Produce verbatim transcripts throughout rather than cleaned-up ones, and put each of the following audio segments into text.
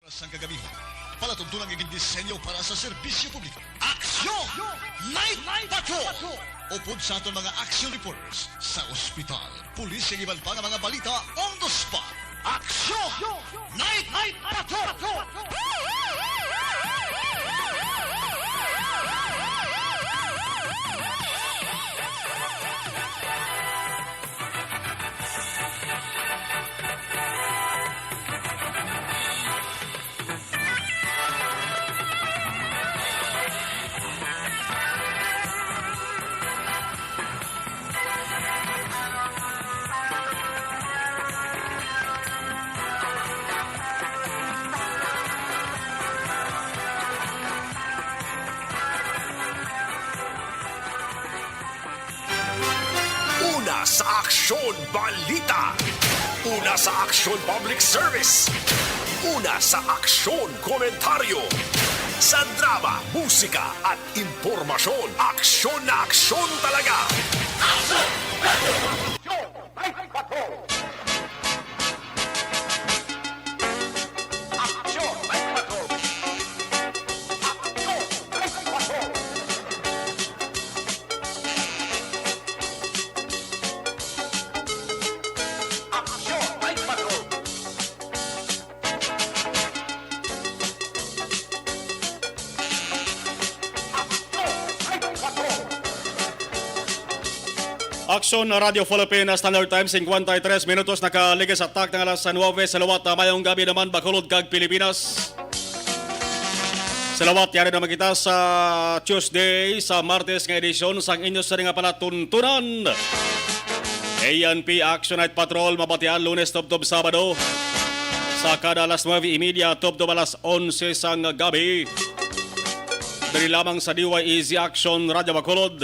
Sang kagabihan, palatuntunan nga gindisenyo para sa serbisyo publiko. Aksyon! Night Patrol! Upod sa aton mga action reporters sa ospital, pulis, kag iban pa nga mga balita on the spot. Aksyon! Night Patrol! Una sa aksyon, balita. Una sa aksyon, public service. Una sa aksyon, komentaryo. Sa drama, musika, at impormasyon, aksyon na aksyon talaga. Aksyon! Night Patrol! Aksyon! Night Patrol! Aksyon! Night Patrol! Aksyon! Night Patrol! Aksyon, Radyo Philippine Standard Time, cincuenta y tres minutos, nakaligis sa takna nga alas nuebe sa liwat. Mayong gabi naman, Bacolod kag Pilipinas. Sa liwat, yari naman kita sa Tuesday, sa Martes nga edisyon sang inyo sini nga palatuntunan. A N P Action Night Patrol, mabatian Lunes tubtob Sabado, sa kada alas nuebe y media tubtob alas onse sang gabi. Diri lamang sa D Y E Z Action Radyo Bacolod.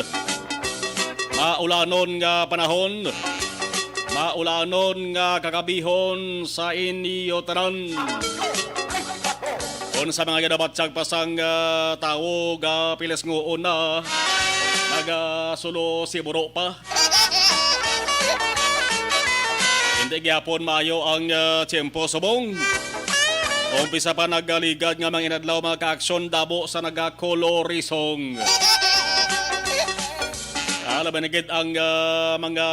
Maulanon nga panahon, maulanon nga kagabihon sa inyo tanan. Kon sa mga ginabatyag pa sang, ah, tawo, gapilas nguon na, nagasulo si buro pa. Hindi gyapon maayo ang, ah, tiyempo subong. Umpisa pa nagaligad nga mga inadlaw, mga kaaksyon, damo sa nagakolorisong. Ah, labi na gid ang, ah, mga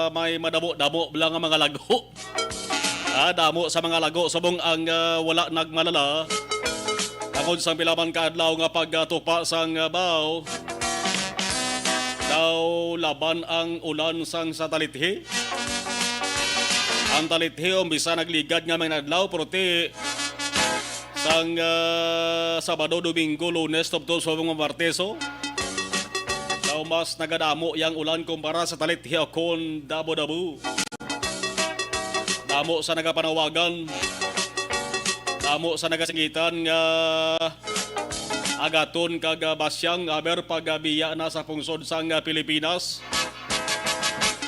may madamo-damo lang nga mga lago. Ah, damo sa mga lago subong ang, ah, wala nagmalala. Tungod sang pila man ka adlaw nga pagtupa sang, ah, baw, daw laban ang ulan sang sa talithi. Ang talithi umpisa nagligad nga mga adlaw, pero ti sang, ah, Sabado, Domingo, Lunes, tubtob sa mga Martes, oh. Daw mas nagadamo yang ulan kumpara sa talithi o kon dabo-dabo. Damo sa nagapanawagan. Damo sa nagasingitan nga agaton kag, ah, basyang, aber pag, ah, biya na sa pungsod sang, ah, Pilipinas.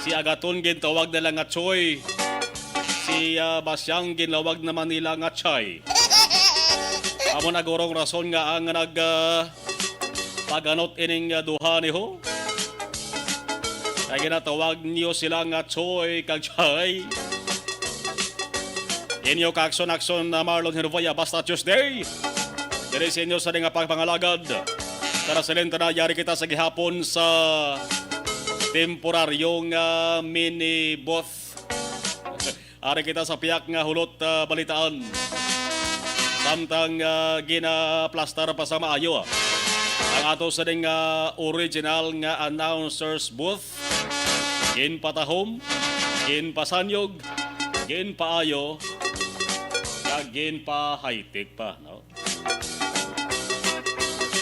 Si Agaton gintawag nila nga Choy. Si, ah, Basyang ginlawag naman nila nga Chay. Amo na gurong rason nga ang nag, ah, paganot ining, ah, duha ni ho. Kay ginatawag niyo sila nga Choy kag Chay. Inyo kaaksyon-aksyon na Marlon Hervaya, basta Tuesday. Diri sa inyo sa nga pagpangalagad. Tara, silenta na, yari kita sa gihapon sa temporaryong, ah, mini booth. Ari kita sa piyak nga hulot, ah, balitaan. Samtang, ah, ginaplastar pa sa maayo, ah, ang ato sa ding, ah, original nga announcer's booth. Ginpatahom, ginpasanyog, ginpaayo, kag ginpa-high-tech pa, no?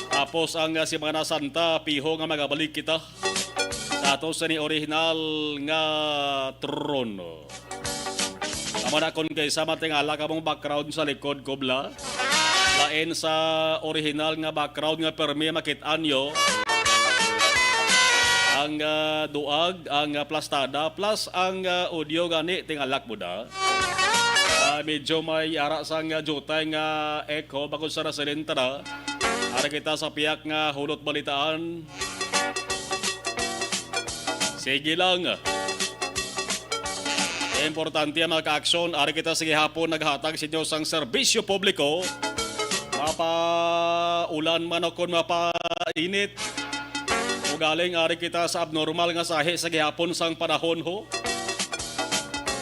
Tapos ang, ah, Semana Santa, piho nga magabalik kita sa ato sini orihinal nga trono. Amo na, kon kay sa matingala ka mong background sa likod ko, bla. Lain sa orihinal nga background nga permi makit-an nyo. Ang, ah, duag, ang, ah, plastada, plus ang, ah, audio gani, tingalak mo da. Ah, medyo may ara sang, ah, jutay nga echo, bakod sa nasilintra. Ara kita sa piyak nga hulot balitaan. Sige lang. importante, mga kaaksyon, ari kita sa gihapon naghatag sa inyo sang serbisyo publiko. Mapaulan man o kon mapainit, ugaling ari kita sa abnormal nga sahi sa gihapon sang panahon, ho.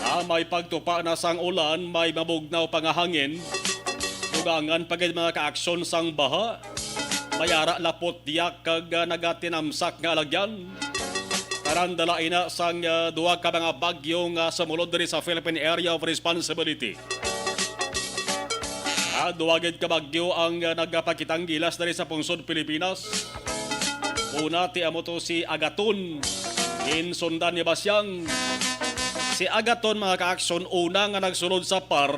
Ah, may pagtupa na sang ulan, may mabugnaw pa nga hangin. Dugangan pa gid, mga kaaksyon, sang baha. May ara lapot diak kag, ah, nagatinamsak nga alagyan. Tanan dala ina sang, ah, duha ka mga bagyo nga sumulod diri sa Philippine Area of Responsibility. Ah, duha gid ka bagyo ang, ah, nagapakitang gilas diri sa pungsod Pilipinas. Una, ti amo to si Agaton, ginsundan ni Basyang. Si Agaton, mga kaaksyon, una nga nagsulod sa par,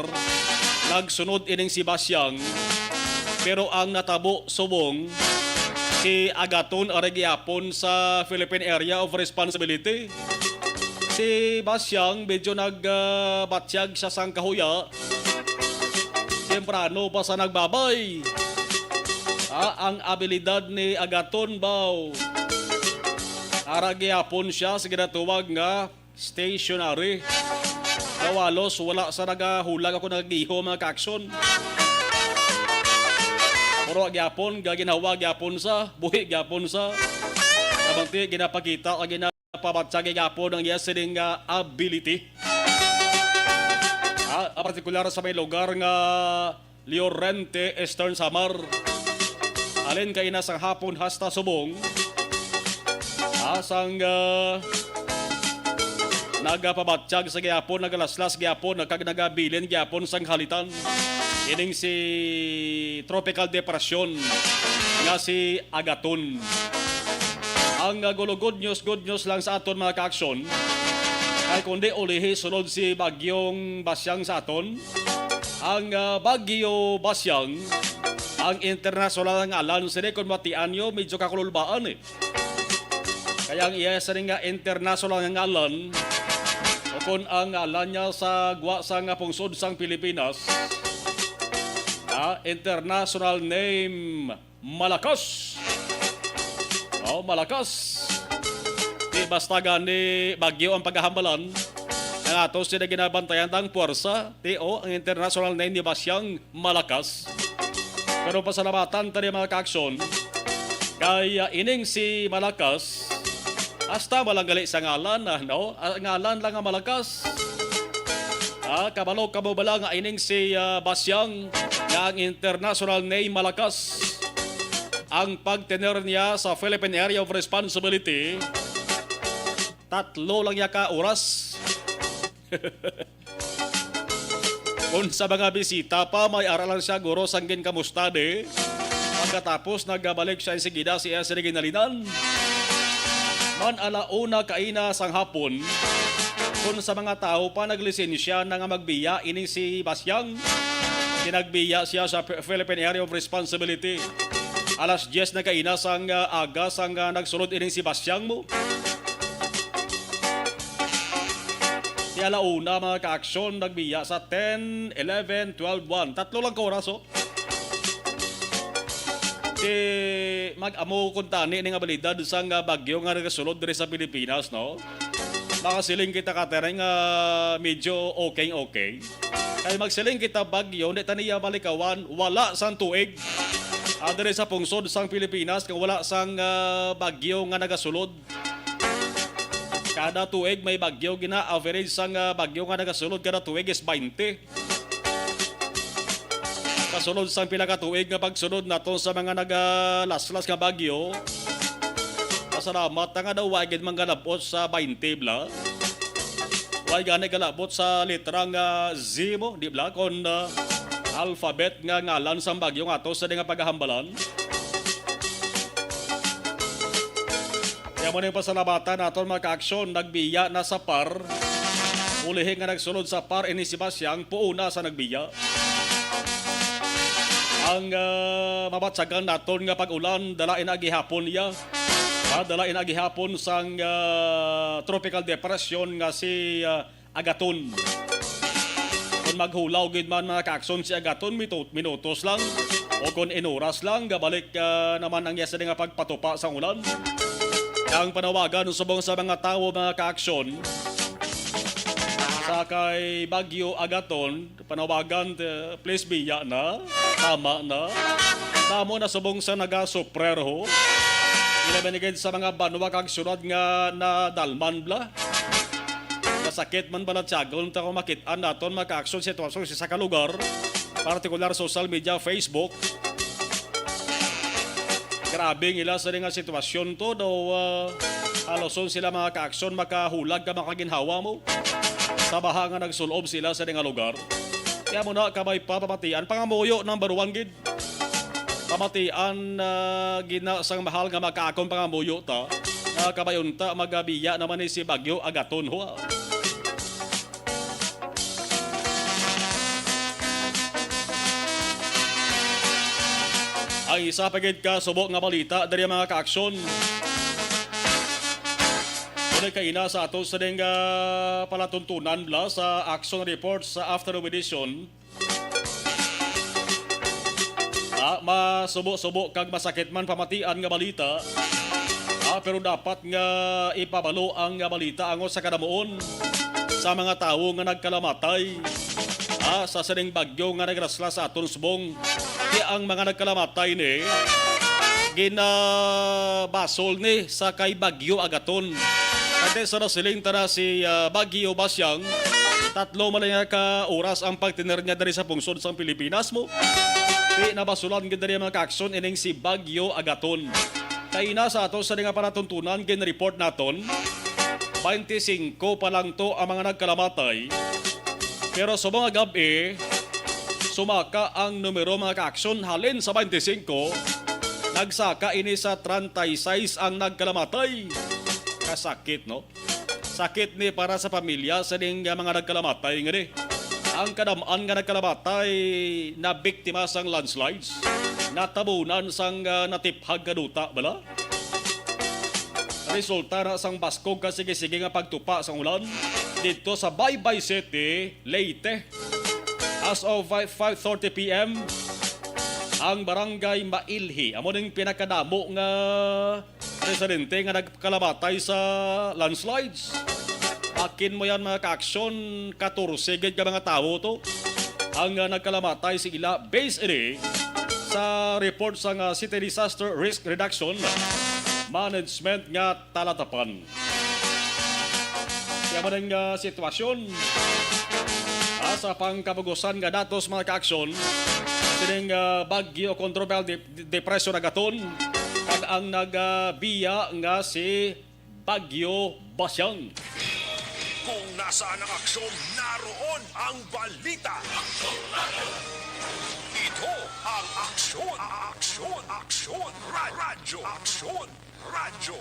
nagsunod ining si Basyang. Pero ang natabo subong, si Agaton ari gihapon sa Philippine Area of Responsibility. Si Basyang medyo nag, ah, batyag siya sang kahuya. Temprano pa sa nagbabay. Ah, ang abilidad ni Agaton, baw. Ara gihapon siya sa ginatawag nga stationary. Kawalos, wala sa nagahulag ako nagagiho, mga kaaksyon. Puro gyapon, gaginhawa gyapon sa, buhi gyapon sa. Kamanti, ginapakita, ginapabantsa gyapon ang iya sining nga ability. Ah, ang partikular sa may lugar nga Llorente, Eastern Samar. Alin kaina sang hapon hasta subong. Asang, ah, nagapabatyag sa gyapon, nagalaslas gyapon, kag nagabilin gyapon sang halitan. Ining si tropical depression nga si Agaton. Ang, ah, gulo, good news, good news lang sa aton, mga kaaksyon, ay kundi ulihi sulod si Bagyong Basyang sa aton. Ang, ah, Bagyo Basyang, ang internasyonal nga ngalan sini, kung matian nyo, medyo kakululbaan, eh. Kaya ang iya sini nga internasyonal nga ngalan, o kung ang ngalan niya sa gwa sa nga pungsod sang Pilipinas, ah, international name, Malakas. Oh, Malakas. Di basta gani bagyo ang pagahambalan. Ang ato sila ginabantayan tang puwersa. Ti, oh, ang international name ni Basyang, Malakas. Pero pasalamatan ta ni, mga kaaksyon, kay, ah, ining si Malakas, hasta malanggali sa ngalan, ah, no? Ah, ngalan lang nga Malakas. Ah, kabalo kamo bala nga ining si, ah, Basyang nga ang international name Malakas? Ang pagtener niya sa Philippine Area of Responsibility, tatlo lang niya ka oras. Kung sa mga bisita pa, may ara lang siya, guro, sang ginkamusta di. Pagkatapos, nagabalik siya enseguida sa iya sini ginhalinan. Man ala una kaina sang hapon, kung sa mga tawo pa naglisensya na nga magbiya ini si Basyang, kinagbiya siya sa P-, Philippine Area of Responsibility. Alas diyes na kaina sang, ah, aga sang, ah, nagsulod ining si Basyang mo. Ti ala una, mga kaaksyon, nagbiya sa ten, eleven, twelve, one. Tatlo lang ka oras, oh. Ti mag-amo kuntani ning abilidad sang, ah, bagyo nga nagasulod diri sa Pilipinas, no? Makasiling kita, Katherine, nga medyo okay-okay. Kay magsiling kita bagyo, di ta niya malikawan, wala sang tuig. Ah, diri sa pungsod sang Pilipinas, kay wala sang, ah, bagyo nga nagasulod. Kada tuig may bagyo gina, average sang, ah, bagyo nga nagasulod kada tuig is twenty. Kasulod sang pila ka tuig nga pagsunod nato sa mga nagalaslas nga bagyo, pasalamat na nga daw wa gid man galabot sa twenty, bla. Wa gani galabot sa letra nga Z mo, di bla, kon, ah, alphabet nga ngalan sang bagyo nga ato sa nga pagahambalan. Kaya mo ning pasalamatan naton, mga kaaksyon, nagbiya na sa par. Ulihi nga nagsulod sa par ini si Basyang, puuna sa nagbiya. Ang, ah, mabatsagan naton nga pag-ulan, dala ina gihapon niya. Ah, dala ina gihapon sang, ah, tropical depression nga si, ah, Agaton. Kung maghulaw gid man, mga kaaksyon, si Agaton, mitu-, minutos lang o kung inoras lang, gabalik, ah, naman ang iya sini nga pagpatupa sang ulan. Ang panawagan subong sa mga tawo, mga kaaksyon, sa Ah, kay Bagyo Agaton, panawagan, eh, please biya na, tama na. Damo na subong sa nagasuprer ho. Ilabi na gid sa mga banwa kag syudad nga nadalman bala. Kasakit man bala tiyagon ta kung makit-an naton makaaksyon sitwasyon sa isa ka lugar, partikular social media, Facebook. Grabe ang ila sa nga sitwasyon to, daw, ah, haluson sila mga kaaksyon makahulag ka makaginhawa mo sa baha nga nagsulob sila sa nga lugar. Kaya mo na kamay pa pamatian, pangamuyo number one gid. Pamatian, ah, gina sang mahal nga makaakon pangamuyo ta. Nga kamay unta magabiya naman ni si Bagyo Agaton ho. Ang isa pa gid ka subok nga balita diri, mga kaaksyon. Muna kaina sa ato sa ding, ah, palatuntunan bala sa action report sa afternoon edition. Ah, masubo-subo kag masakit man pamatian nga balita. Ah, pero dapat nga ipabalo ang balita angot sa kadamuon sa mga tawo nga nagkalamatay, ah, sa sining bagyo nga nagrasla sa aton subong. Kaya ang mga nagkalamatay ni ginabasol ni sa kay Bagyo Agaton. Pati sa nasiling ta na si, ah, Bagyo Basyang, tatlo man lang ka oras ang pagtener niya diri sa pungsod sang Pilipinas mo. Di nabasulan gid diri, mga kaaksyon, ining si Bagyo Agaton. Kay ina sa ato sa nga panatuntunan, gin-report naton, twenty-five pa lang to ang mga nagkalamatay. Pero sa mga gab-i, sumaka ang numero, mga kaaksyon, halin sa twenty-five, nagsaka ini sa treinta y seis ang nagkalamatay. Kasakit, no? Sakit ni para sa pamilya sa ning, ah, mga nagkalamatay nga ni. Ang kadam-an nga nagkalamatay na biktima sang landslides, natabunan sang, ah, natiphag nga duta bala. Resulta na sang baskog ka sige-sige nga pagtupa sang ulan didto sa Baybay City, Leyte. As of five thirty P M, ang barangay Mailhi amo ning pinakadamo nga residente nga nagkalamatay sa landslides. Bakin mo yan, mga kaaksyon, katorse gid ka mga tawo to ang, ah, nagkalamatay sa ila, based ini sa report sa nga City Disaster Risk Reduction Management nga talatapan. Kaya man ang, ah, sitwasyon, ah, sa pangkabugusan nga datos, mga kaaksyon, sining, ah, bagyo kon tropical dep-, depression Agaton, kag ang nagbiya nga si Bagyo Basyang. Kung nasaan ang aksyon, naroon ang balita. Ito ang Aksyon, Aksyon, Aksyon, Ra-, Radyo Aksyon. Radyo.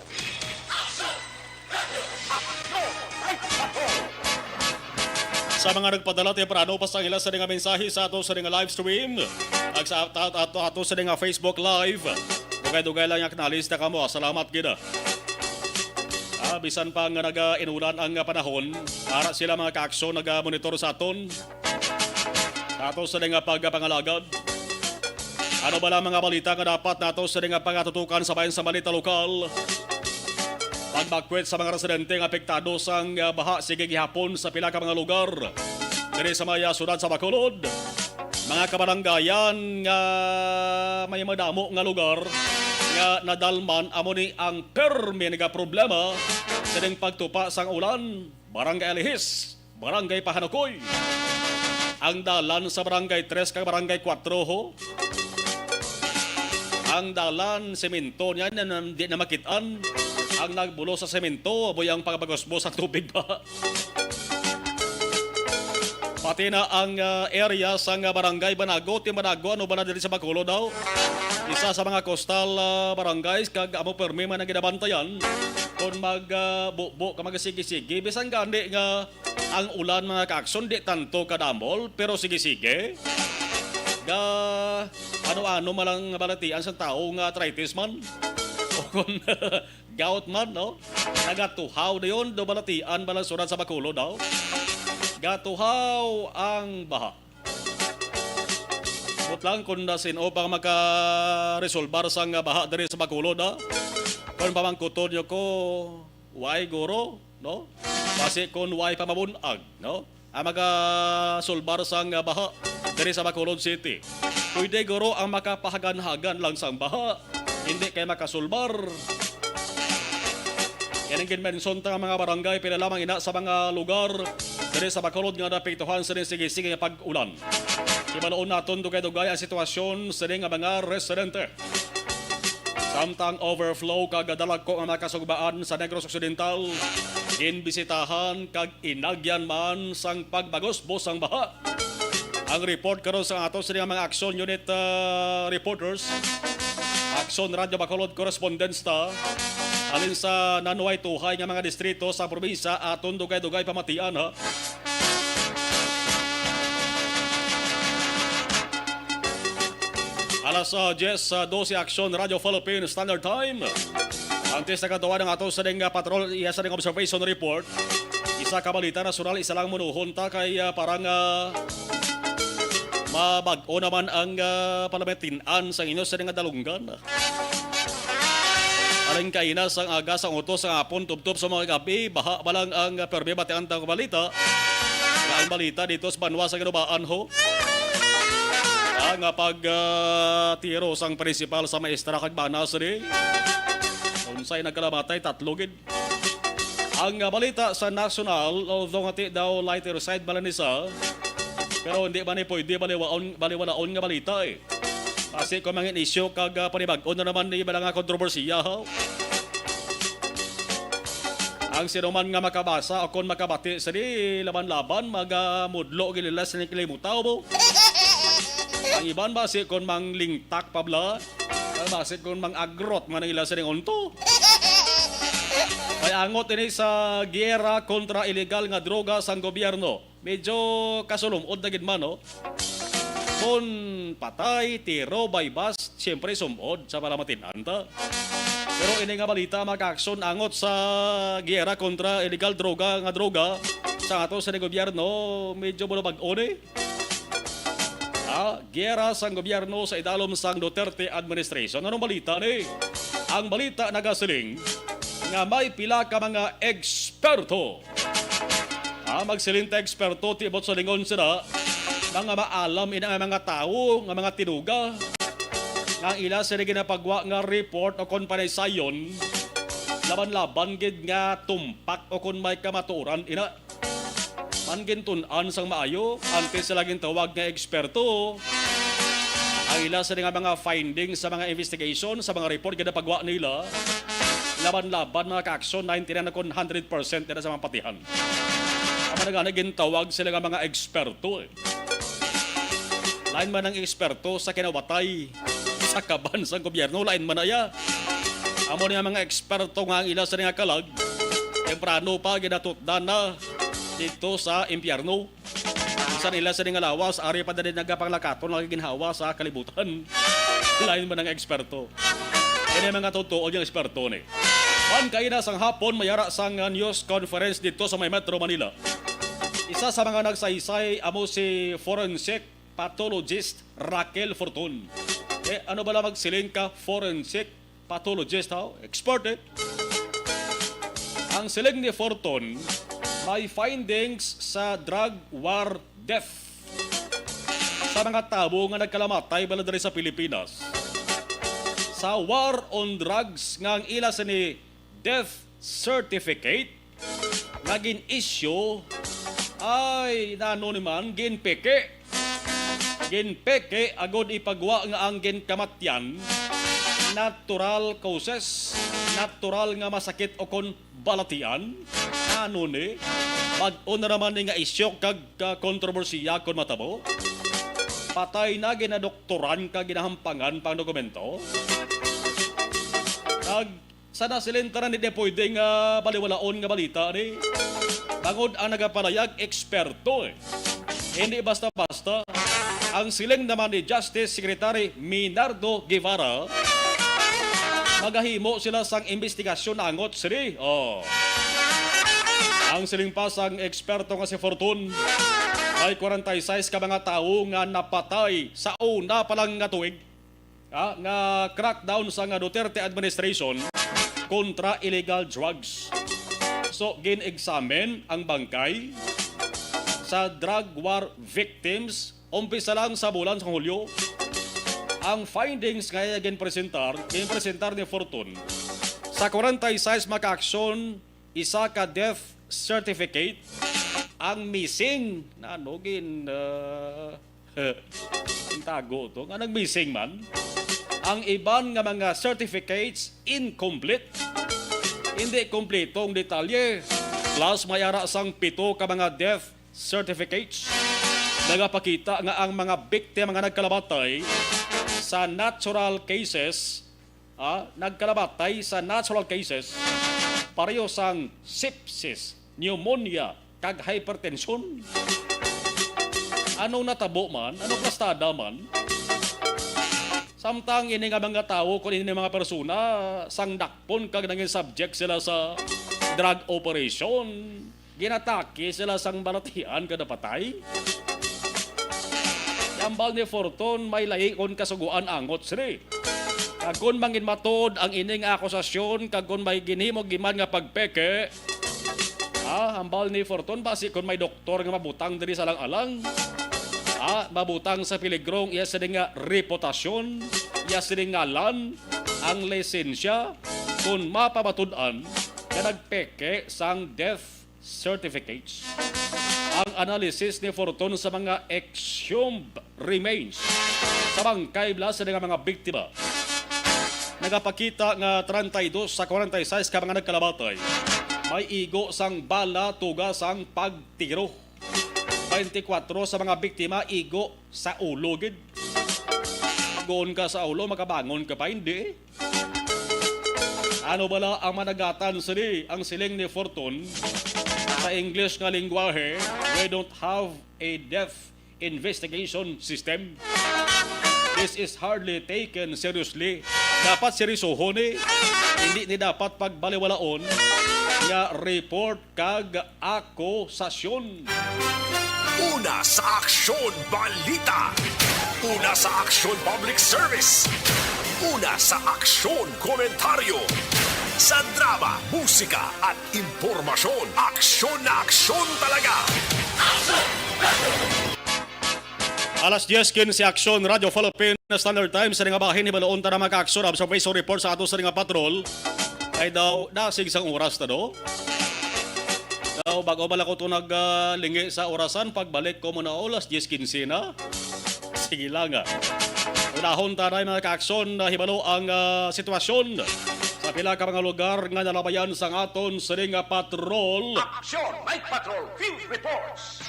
Sa mga nagpadala, temprano pa sa ila sa nga mensahe sa ato sa nga live stream. Ag sa ato, ato, ato sa nga Facebook Live. Dugay-dugay lang yung acknowledge na kamo. Salamat gid. Ah, bisan pa nga naga-inulan ang panahon, ara sila mga kaaksyon naga-monitor sa aton. Sa ato sa nga pagpangalagad. Ano ba lang mga balita nga dapat nato sa nga pagatutukan sa bayan sa balita lokal? Pagbakwit sa mga residente nga apektado sang, ah, baha sige gihapon sa pila ka mga lugar diri sa may, ah, siyudad sa Bacolod. Mga kabaranggayan nga may madamo nga lugar nga nadalman, amo ni ang permi nga problema sa ding pagtupa sang ulan, Barangay Alihis, Barangay Pahanukoy. Ang dalan sa Barangay Tres kag Barangay Kuwatro, ho. Ang dalan, semento niya, na, na, di na makitaan. Ang nagbulo sa semento, aboy ang pagpagusbos sa tubig ba? Pati na ang, ah, area sang, ah, Barangay Banago, Team Banago, ano ba na diri sa Bacolod daw? Isa sa mga coastal, ah, barangays, kag amo permi man ang ginabantayan. Kung mag, ah, bubo ka, magsigi-sigi, bisan gani nga ang ulan, mga kaaksyon, di tanto kadamol, pero sige-sige. Ga, ano-ano man lang balatian sa tao nga arthritis man. O kung gout man, no? Nagatuhaw na yun, do balatian, balang surat sa Bacolod daw. Gatuhaw ang baha. Butlang kung na sino pang makaresolbar sang baha diri sa Bacolod, ha? Kung pamangkuton nyo ko, why, guro? No? Kasi kung why pa mabunag, no? ang magasulbar sang baha diri sa Bacolod City. Pwede guro ang makapahagan-hagan lang sang baha, hindi kay makasulbar. Yan ang ginmension ta nga mga barangay, pila lamang ina sa mga lugar diri sa Bacolod nga naapektuhan sa sige-sige nga pag-ulan. Hibaluon naton dugay-dugay ang sitwasyon sini nga mga residente. Samtang overflow kag dalagko nga mga kasugbaan sa Negros Occidental, ginbisitahan kag inagyan man sang pagbagusbos sang baha. Ang report karon sa ato sini nga mga Action Unit, ah, reporters, Action Radio Bacolod correspondents ta, halin sa nanway tuhay nga mga distrito sa probinsya, aton dugay-dugay pamatian, ha. Alas, ah, diyes, ah, dose, Action Radio Philippine Standard Time. Antes nagatuwa ang ato sa ding, ah, patrol, iya sa ding observation report. Isa ka balita nasyonal, isa lang munuhon ta kay, ah, parang, ah, mabag-o naman ang, ah, palamitin-an sa inyo sa ding dalunggan. Aling kaina sang aga, sang utos, sang hapon, tubtob sa mga gabi, baha pa lang ang, ah, permi batian ta nga balita. Nga ang balita dito sa banwa sa Ginubaan, ho. Ah, nga pag, ah, tiro sang prinsipal sa maestra kag bana sini. Unsay nagkalamatay? Tatlo gid. Ang, ah, balita sa nasyonal, although nga ti daw lighter side bala ni sa, pero hindi man ni pwede baliwaon, baliwalaon nga balita, eh. Basi kung mangin isyu kag, ah, panibag-o na naman ni bala nga kontrobersiya, ha? Ang sino man nga makabasa o kon makabati sini laban-laban, magamudlo gid nila sini kalimutan mo. Ang iban basi kon manglingtak pa bala, basi kon mang-agrot man ang ila sining unto. May angot ini sa giyera kontra iligal nga droga sang gobyerno. Medyo kasulumod na gid man, no? Kon patay, tiro, baybas, siyempre sumod sa palamatin-an ta. Pero ini nga balita, mga aksyon angot sa giyera kontra illegal droga nga droga sa ato sa gobyerno, medyo bulabag-o ni. Ah, giyera sang gobyerno sa idalom sang Duterte administration. Anong balita ni? Ang balita nagasiling nga may pila ka mga eksperto. Ah, magsiling ta eksperto, tibot sa lingon sila, mga maalam ina nga mga tawo, nga mga tinuga, nga ang ila sila ginapagwa nga report o kon panaysayon, laban-laban gid nga tumpak o kon may kamatuoran ina. Man gintun-an sang maayo, antes sila gintawag nga eksperto. Ang ila sila nga mga findings sa mga investigation, sa mga report nga napagwa nila, laban-laban, mga ka-aksyon, ninety-nine kon hundred percent nila sa mga patihan. Ang mga gani, gintawag sila nga mga eksperto, eh. Lain man ang eksperto sa kinawatay, sa kaban sang gobyerno, lain man na iya. Amo ni ang mga eksperto nga ang ila sa nga kalag, temprano pa ginatutdan na dito sa impyerno. Bisan ila sa nga lawas, ari pa din nagapanglakaton ang ginhawa sa kalibutan. Lain man ang eksperto. Ini mga totoo niyang eksperto ni. Pagkaina sang hapon, mayara sang, ah, news conference dito sa may Metro Manila. Isa sa mga nagsaysay amo si forensic pathologist Raquel Fortun. Eh, ano bala magsiling ka forensic pathologist, ha? Expert, eh. Ang siling ni Fortun, may findings sa drug war death sa mga tawo nga nagkalamatay bala diri sa Pilipinas. Sa war on drugs nga ang ila sini death certificate nga gin-issue ay nano ni man ginpeke. Ginpeke agod ipagwa nga ang ginkamatyan natural causes, natural nga masakit o kon balatian. Ano ni? Bag-o na naman ni nga isyu kag, ah, kontrobersiya kon matabo. Patay na ginadoktoran kag ginahampangan pang dokumento. Kag sa nasilintaran, hindi pwede nga baliwalaon nga balita ni. Bangod ang nagapalayag, eksperto, eh. Hindi basta-basta. Ang siling naman ni Justice Secretary Minardo Guevara, magahimo sila sang imbestigasyon angot sini. Oh. Ang siling pa sang eksperto nga si Fortun, may forty-six ka mga tawo nga napatay sa una pa lang nga tuig, ah, nga crackdown sa nga Duterte administration kontra illegal drugs. So, gin-examine ang bangkay. sa drug war victims, umpisa lang sa bulan sa Hulyo, ang findings nga iya ginpresentar, ginpresentar ni Fortun sa kwarenta y seis makaaksyon, isa ka death certificate, ang missing, na ano, gin, ah, ang tago to, nga nag-missing man. Ang iban nga mga certificates incomplete. Hindi kompleto ang detalye. Plus, may ara sang pito ka mga death certificates nagapakita nga ang mga biktima nga nagkalabatay sa natural cases, ah, nagkalabatay sa natural cases, pareho sang sepsis, pneumonia, kag hypertension. Ano natabo man? Ano plastada man? Samtang ini nga mga tawo, kung ini mga persona, sang dakpon kag nangin subject sila sa drug operation, ginatake sila sang balatian kada patay. Ambal ni Fortun, may lahi kon kasugoan angot sini. Kag kon mangin matuod ang ining akusasyon, kag kon may ginhimo giman nga pagpeke, ah, ambal ni Fortun, basi kon may doktor nga mabutang diri sa alang-alang, ah, mabutang sa peligrong iya sini nga reputasyon, iya sini ngalan, ang lisensya, kon mapamatud-an nga nagpeke sang death certificates. Ang analysis ni Fortun sa mga exhumed remains sa bangkay bala sa mga biktima nagapakita nga treinta y dos sa kwarenta y seis ka mga nagkalabatay may igo sang bala tuga sang pagtiro. Twenty-four sa mga biktima igo sa ulo gid. Goon ka sa ulo, makabangon ka pa, hindi? Ano bala ang managatan sini? Ang siling ni Fortun sa English nga lingwahe, "We don't have a death investigation system. This is hardly taken seriously." Dapat seryosohon ni. Hindi ni dapat pagbaliwalaon nga report kag akusasyon. Una sa Aksyon Balita. Una sa Aksyon Public Service. Una sa Aksyon Komentaryo. Sa drama, musika at impormasyon, aksyon na aksyon talaga. Alas diez quince, Aksyon, Radyo Philippine Standard Time. Sa nga bahin, hibaloon ta na mga ka-aksyon, observation report sa ato sa nga patrol. Ay daw, dasig sang oras ta do. Daw, bago pala ko to nag, ah, lingi sa orasan, pagbalik ko muna, oh, alas diez quince na. Sige lang, ah. Unahon ta na, mga ka-aksyon, na hibalo ang, ah, sitwasyon sa pila ka mga lugar nga nalabayan sang aton sining nga patrol. Action! Night Patrol Field Reports!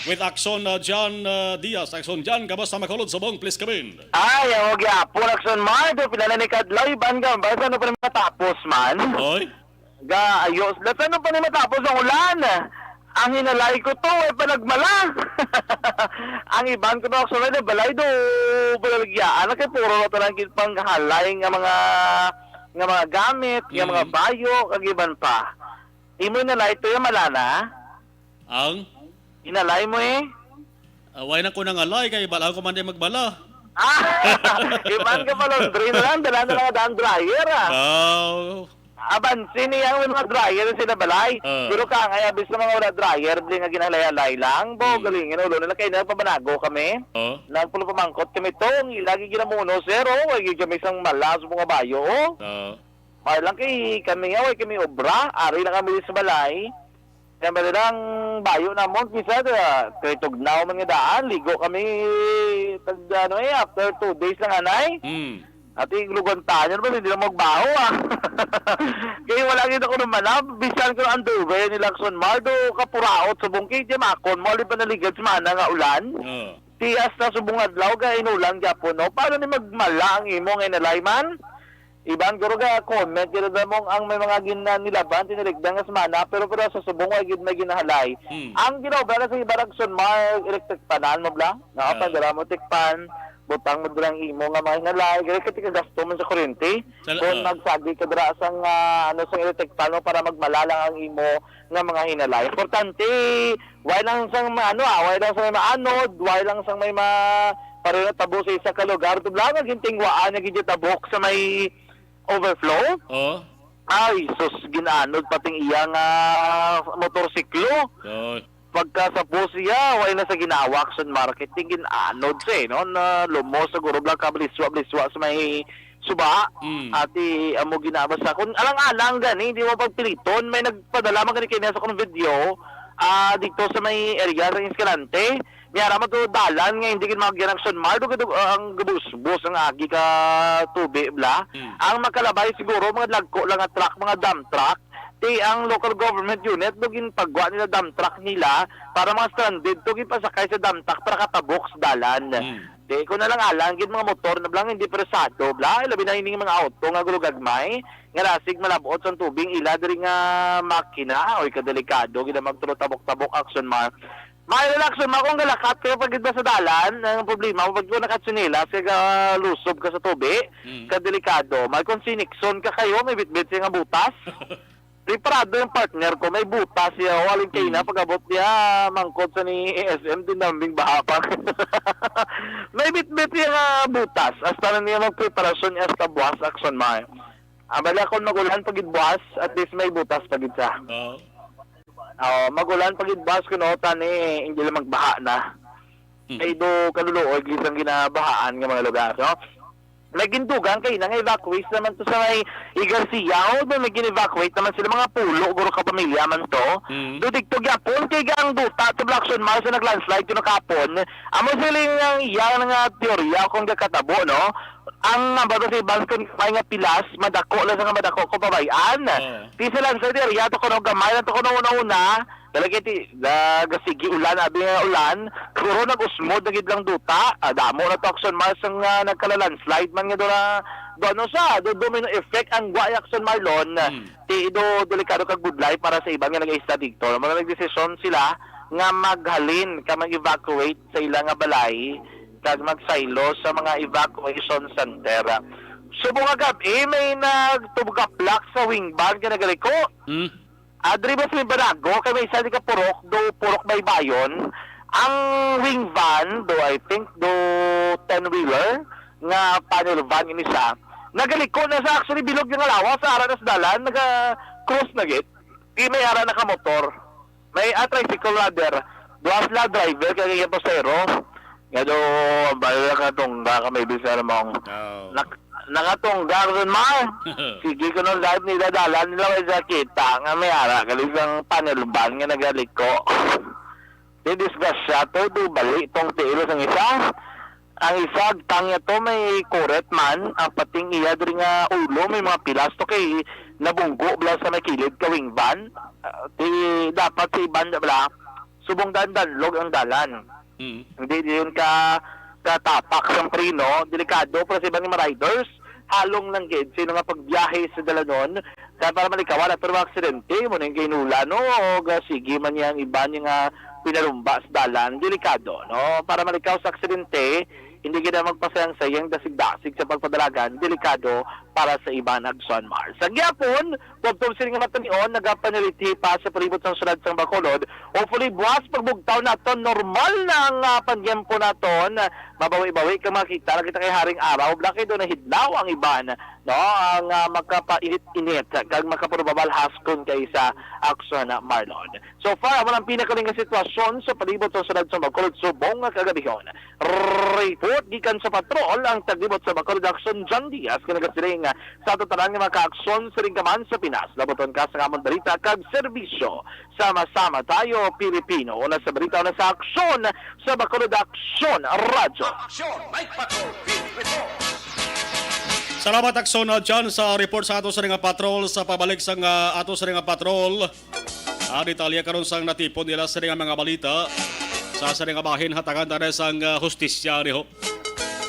With Action, uh, John, uh, Diaz. Action John, kamusta, Makulod, Subong? Please come in. Ay, ang gyapon, Action Mardo, pinala ni Kadlaw, iban ka, ba, sa ano pa ni matapos man? Oy. Ga, ayos. Da, sa ano pa ni matapos ang ulan? Ang hinalay ko to, ay panagmala. Ang iban ko na, Action Mardo, balay do, balaligya. Anak, kay puro na talang panghalay nga mga, nga mga gamit, nga mga Mm. bayo, kag iban pa. Imo hinalay to, yung malana? Ang? Inalay mo eh. Ah, why na ko nangalay kay bala ko man di magbala. Ah, iban ka pa laundry na lang, dala na lang ang dryer, ah. Wow. Abansi niya ang mga dryer sa balay. Ah. Pero ka nga, abis sa mga wala dryer, di nga ginahalay-halay lang. Bo, Hmm. galing, ulo nila kay nagpabanago kami. Oh. Nagpulo pamangkot kami tong, lagi ginamuno, sir, oh, lagi kami sang malas mga bayo, oh. Oh. Ay lang kay kami nga, way kami obra, ari lang kami sa balay. Kaya ba lang bayo namon, kisa, ah, kay tugnaw man nga daan, ligo kami, tag, ano eh, after two days lang, anay. Mm. Ati, lugantayan ba, hindi lang magbaho, ah. Kaya wala gid ako naman, ah, bisan ko ang underwear nila, Action Mardo, kapuraot sa bungki, di makon mo, alin pa naligad sa mana nga ulan. Oo. Tiyas na subong adlaw, kaya inulan gyapon, no? Paano ni magmala ang imo nga inalay man? Iban guro ga comment gid na mong ang may mga gin-, nilaban, tiniligdan nga semana, pero, pero sa subong wa gid may ginahalay. Hmm. Ang ginaobra na sa iba, Action Mardo, electric panan mo bla? No, Ah. Pagdala mo tikpan, butang mo dira ang imo nga mga hinalay, gani ka tigagasto man sa kuryente. Sal-, Kung ah. magsagi ka dira sang, ah, ano, sang electric pan mo para magmala lang ang imo nga mga hinalay. Importante, wala lang sang ma-, ano, ah, wala lang sang may maanod, wala lang sang may ma-, pareho na tabo sa isa ka lugar. Tubla nga gintingwaan nga gid tabok sa may overflow. Oh. Ay, sus, ginaanod pating iya nga motorsiklo. Oh. Pagka sa post siya, way na sa ginawa, Action Market, yung gin-anod siya, eh, no? Na lumos siguro bla ka baliswa-baliswa sa may suba. Mm. Ati, amo ginawa sa, kung alang-alang gani, hindi mo pagpiliton, may nagpadala man gani kanya sa kong video, ah, dito sa may area sa Escalante. May ara man to dalan nga hindi gid mag-, Action Mar, do gid ang gabusbos ang agi ka tubi, bla. Mm. Ang makalabay siguro, mga dagko lang nga truck, mga dump truck, ti ang local government unit, do ginpagwa nila dump truck nila para mga stranded to ginpasakay sa dump truck para katabok sa dalan. Mm. Ti kung alang-alang gid mga motor na blang hindi presado, bla, labi na ining mga auto nga gulugagmay, nga lasig malabot sa tubing ila diri nga makina, oy, kadelikado gid ang magtulo tabok-tabok, Action Mar. May relaxon mo kung galakat kayo pag gid ba sa dalan. Ang problema mo, pag ko nakatsinelas, kaya lusob ka sa tubi, Mm. Kadelikado. May kung sinikson ka kayo, may bitbit siya nga butas. Preparado yung partner ko, may butas siya. O, aling kayo na, Mm. pag-abot niya, mangkot sa ni A S M, din nambing baha pa. May bitbit siya nga butas. Hasta na niya magpreparasyon niya, hasta buwas, Action Mar. Ah, bala, kung magulan pa gid buwas, at least may butas pa gid sa. Oo. Oh, magulan pa gid buwas kuno, tani, hindi lang magbaha na. Mm. Ay do kaluluoy gid ang ginabahaan nga mga lugar, no? Nagindugang kay nang evacuate naman to sa may Igarcia, o do may gin-evacuate naman sila, mga pulo guro ka pamilya man to. Mm. Do digto gyapon kay ang duta to Blackson Mars na nag-landslide kuno kapon. Amo siling ang iyang nga teorya kung gakatabo, no? Ang nabasa sa iban kun may nga pilas, madako lang sa nga madako ko pabayan. Oo. Ti sa Lancer di ariya to kuno gamay lang to kuno una-una. Dala kay ti, da, gasigi ulan, abi nga ulan. Siguro nag-usmod na gid lang duta. Ah, damo na to Action Mars ang, ah, nagkala-landslide man nga doon na, doon, ano sa, do domino effect ang Guayac San Marlon. Hmm. Ti do delikado kag budlay para sa iban nga nag-isla dito. Mga nagdesisyon sila nga maghalin ka mag-evacuate sa ila nga balay kag magsaylo sa mga evacuation center. Subong nga gab-i, may nagtugaplak sa wing van nga nagaliko. Hmm. Adri ba sa Banago, kay may isa di ka purok, do purok baybayon. Ang wing van, do I think, do ten-wheeler, nga panel van ini siya. Nagaliko na sa actually bilog nga lawas, sa ara na sa dalan, naga-cross na gid. Di may ara na ka motor. May, ah, tricycle rather. Duha sila driver kag iya pasahero. Nga do, ang bala nakatungga ka, may bisa namang Oo. nak-, nakatungga ka dun, ma. Sige ko nung live nila, dalan nila, may sa kita nga may ara, galing sang panel van nga nagaliko. Di disgrasya to, do bali tong tiil sang isa. Ang isa, agtang niya to, may kuret man. Ang pating iya diri nga ulo, may mga pilas to kay nabunggo bala sa may kilid ka wing van. Ah, ti, dapat si van bala, subong dandanlog ang dalan. Mm. Hindi yun ka, katapak sang preno, delikado para sa iban nga mga riders. Halong lang gid sino nga pagbiyahe sa dalanon. Kaya para malikawan ato mga aksidente, mo nang ginula, no? O ga, sige man niya ang iban niya nga pinalumba sa dalan, delikado, no? Para malikaw sa aksidente, hindi gid na magpasayang-sayang dasig-dasig sa pagpadalagan, delikado para sa iban, Action Mars. Sa gyapon, tubtob sini nga matanion, nagapanaliti pa sa palibot sang syudad sang Bacolod. Hopefully, buwas pagbugtaw naton, normal na ang, ah, pangyempo naton. Mabawi-bawi ka makita na kita kay Haring Araw, bala kay do nahidlaw ang iban, no? Ang, ah, makapainit-init kag makaparubabalhas kon kay sa Action Marlon. So far, amo ang pinakaling nga sitwasyon sa palibot sa syudad sa Bacolod subong nga kagabihon. Report gikan sa patrol ang taglibot sa Bacolod Action, John Diaz, nga nagasiring sa ato tanan nga mga kaaksyon sa ring kaman sa Pinas. Labuton ka sa amon balita kag serbisyo. Sama-sama tayo, Pilipino. Una sa balita, una sa aksyon sa Bacolod Action Radyo. Action, Night Patrol, Field Report. Salamat, Aksyon, uh, John, sa report sa ato sa nga patrol. Sa pabalik sa nga ato sa nga patrol, ang detalye karon sang natipon nila sa nga mga balita sa sa nga bahin, hatagan ta na sang, uh, hustisya, niho.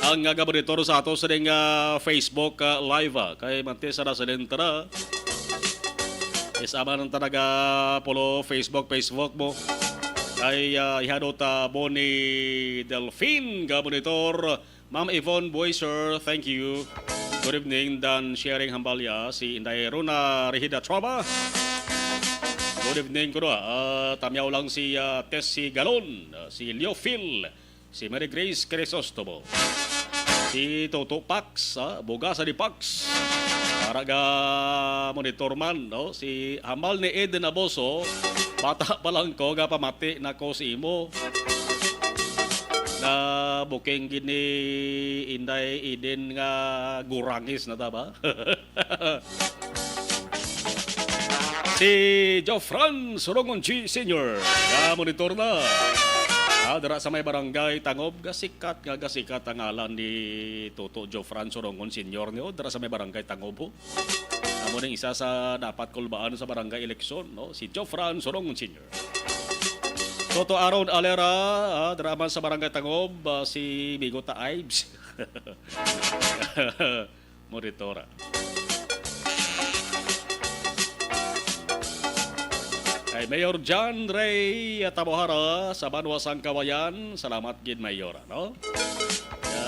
Ang, uh, gabonitor sa ato sa nga Facebook, uh, live, uh, kay manti sa nasa dentro. Is aman ang talaga pulo Facebook, Facebook mo. Kay, uh, ihadot, uh, Bonnie Delfin, gabonitor. Ma'am Yvonne Boyser, thank you. Good evening, Dan Sharing Hambalya, si Inday Rona Rehida Trova. Good evening, kuno. Ah, tamyaw lang si, ah, Tessie Galon, ah, si Leo Phil, si Mary Grace Crisostomo, si Toto Pax, ah, Bugasa di Pax. Para ga monitor man, no? Si hambal ni Eden Aboso, "Bata pa lang ko, gapamati na ko sa imo." Na booking gid ni Inday Eden nga gurangis na ta ba? Si Jofran Surongon G Senior, nga monitor na. Ah, dira sa may barangay Tangob, gasikat nga gasikat ang ngalan ni Toto Jofran Surongon Senior niyo, dira sa may barangay Tangob, ho. Amo ning isa sa dapat kulbaan sa barangay eleksyon, no? Si Jofran Surongon Senior. Toto Aaron Alera, ah, dira man sa barangay Tangob, ah, si Bigo Ta Ives. Monitora. Kay Mayor John Ray Tabohara sa Banwa sang Kawayan. Salamat gid, Mayor, no?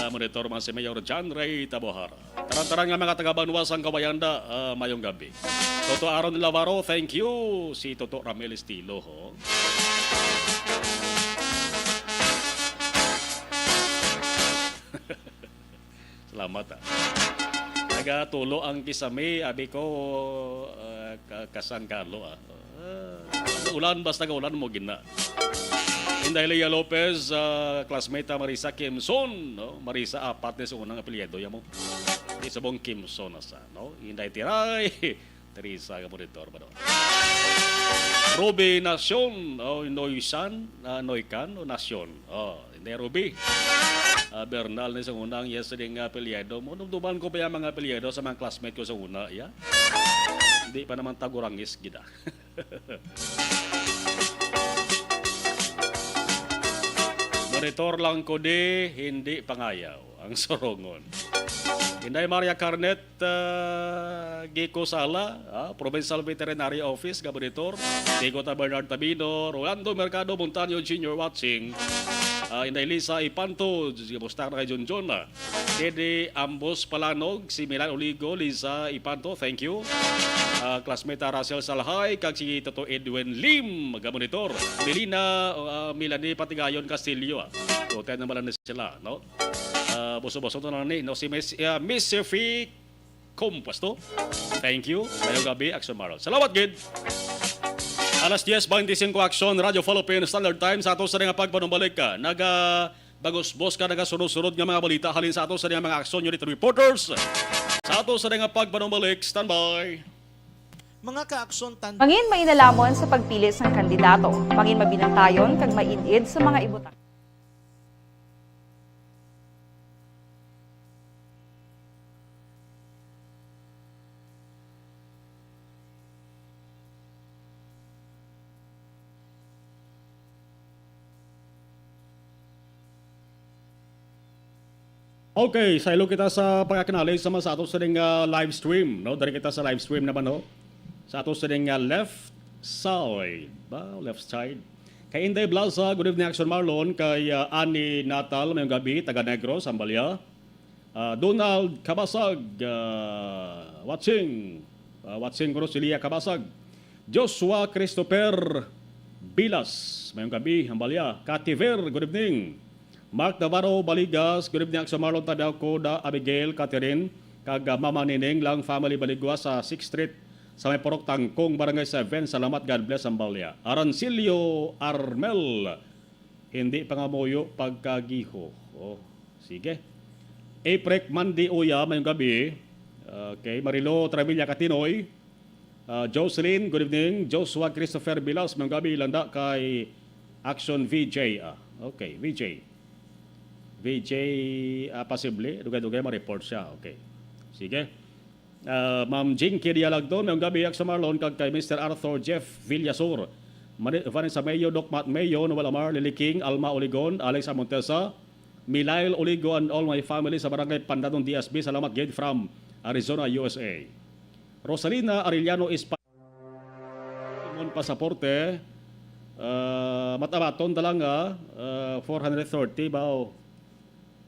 Ah, monitor man si Mayor John Ray Tabohara. Tanan-tanan nga mga taga Banwa sang Kawayan da, ah, mayong gabi. Toto Aaron Lavaro, thank you. Si Toto Ramel Estilo, ho. Salamat, ah. Nagatulo ang kisame, abi ko, ah, ka-, kasangkalo, ah. Ah, ulan, basta ga ulan mo gina. Inday Lea Lopez, ah, classmate ta Marisa Kimson, no? Marisa, apat ni sa unang apelyido, ya mo. Di sa bong Kimson na sa, no? Inday Tiray, Teresa, ka monitor ba, no? Ruby Nacion, oh, Noysan, ah, Noykan, o Nacion. Oh, hindi, Ruby. Ah, Bernal ni sa unang, yes, din nga apelyido mo. Dumduman ko pa yung mga apelyido sa mga classmate ko sa una, ya. Hindi pa naman tagurangis gid, ah. Monitor lang ko di, hindi pangayaw ang Sorongon. Inday Maria Carnet, ah, Gico Sala, ah, Provincial Veterinary Office, nga monitor. Diego Ta Bernard Tabino, Rolando Mercado Montaño Junior watching. Ah, Inday Lisa Ipanto, kamusta na kay Junjun? Teddy Ambos Palanog, si Milan Oligo, Lisa Ipanto, thank you. Ah, classmate Russell Salhay, kag si Toto Edwin Lim, ga monitor. Melina, ah, Melanie Patigayon Castillo, ah. So, ten na pala na sila, no? Ah, buso-buso to na ni, no? Si Miss, ah, Miss Sophie Compuesto. Thank you. Mayong gabi, Action Maron. Salamat gid. Alas diez beintisinco, Action, Radyo Philippine Standard Time. Sa ato sa nga pagpanumbalik ka, naga bagusbos ka nagasunod-sunod nga mga balita halin sa ato sa nga mga Action Unit Reporters. Sa ato sa nga pagpanumbalik, standby. Mga ka-Action tan- Mangin mainalamon sa pagpili sang kandidato. Mangin mabinantayon kag maid-id sa mga ibutang. Okay, saylo kita sa pag-acknowledge naman sa ato sining, ah, live stream, no? Dari kita sa live stream naman, no? Sa ato sining, ah, left side ba? Left side. Kay Inday Blaza, good evening, Action Marlon. Kay, ah, Annie Natal, mayong gabi, taga Negros, Ambalia. Ah, Donald Kabasag, ah, watching. Ah, watching ko, Roselia Kabasag. Joshua Christopher Bilas, mayong gabi, Ambalia. Kativer, good evening. Mark Navarro Baligas, good evening, Action Marlon, Tabiao ko, Da Abigail, Catherine, kag, ah, Mama Nining lang family Baligwa sa Sixth Street, sa may Purok Tangkong, Barangay Seven. Salamat, God bless, Ambalia. Arancilio Armel, hindi pa nga muyo pagkagiho. Oh, sige. Aprek Mandy Uya, mayong gabi. Okay, Marilo Travilla Katinoy. Ah, Jocelyn, good evening. Joshua Christopher Bilas, mayong gabi, landa kay Action V J. Ah, okay, V J. V J, ah, posible. Dugay-dugay ma-report siya. Okay. Sige. Ah, Ma'am Jinky Dialagton, mayong gabi, Action Marlon, kag kay Mister Arthur Jeff Villasor. Mani-, Vanessa Mayo, Doc Matt Mayo, Noel Amar, Lily King, Alma Oligon, Alex Amontesa, Milail Oligo, and all my family sa Barangay Pandanon, D S B. Salamat gid from Arizona, U S A. Rosalina Arellano Espa-, Mon Pasaporte, ah, matabaton ta lang, ah, ah, four hundred thirty ba, o,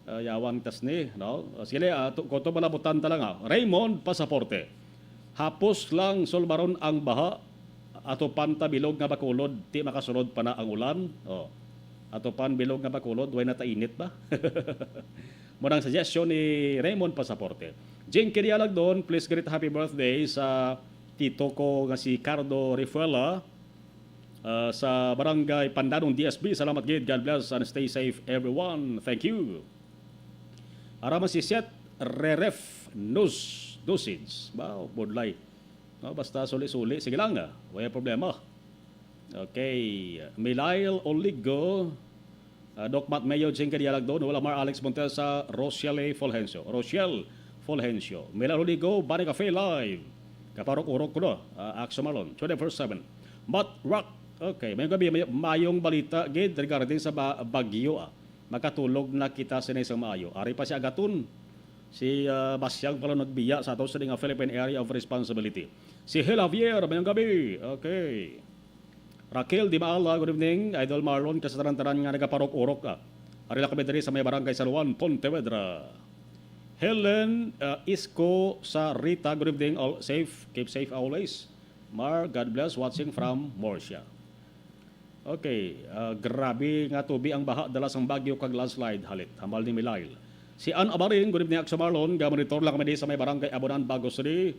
ah, yawang tas ni, no? Ah, sige, ah, to, kuto malabutan ta lang, ah. Raymond Pasaporte. Hapos lang sulbaron ang baha. Ato pan ta bilog nga Bacolod, ti makasulod pa na ang ulan. Oh. Ato pan bilog nga Bacolod, way na ta init ba? Mo nang suggestion ni Raymond Pasaporte. Jinky Dialagdon, please greet happy birthday sa tito ko nga si Cardo Refuela, ah, sa Barangay Pandanong D S B. Salamat gid. God bless and stay safe, everyone. Thank you. Ara man si Seth Reref Nus Dusage. Wow, budlay. No, basta suli-suli. Sige lang, ah. Wala problema. Okay. Milail Oligo, ah, Doc Matt Mayo, Jinky Dialagdon, Wala Mar Alex Montesa, Rochelle Fulgencio. Rochelle Fulgencio. Milail Oligo, Bani Cafe Live. Kaparok-urok ko na, ah, Axo Marlon, twenty-four seven. Matt Rock. Okay, mayong gabi, may, mayong balita gid regarding sa ba, bagyo, ah. Makatulog na kita sini sa maayo. Ari pa si Agaton. Si, ah, Basyang pala nagbiya sa ato sa nga Philippine Area of Responsibility. Si Hel Javier, mayong gabi. Okay. Raquel Di Maala, good evening. Idol Marlon, kag sa tanan-tanan nga nagaparok-urok, ah. Ari lang kami diri sa may barangay San Juan, Pontevedra. Helen, ah, Isko sa Rita, good evening. All safe, keep safe always. Mar, God bless, watching from Murcia. Okay, ah, grabe nga tubi ang baha dala sang bagyo kag landslide, halit, hambal ni Milail. Si Ann Abaring, good evening, Axo Marlon. Gamonitor lang kami di sa may barangay Abonan, Bago City.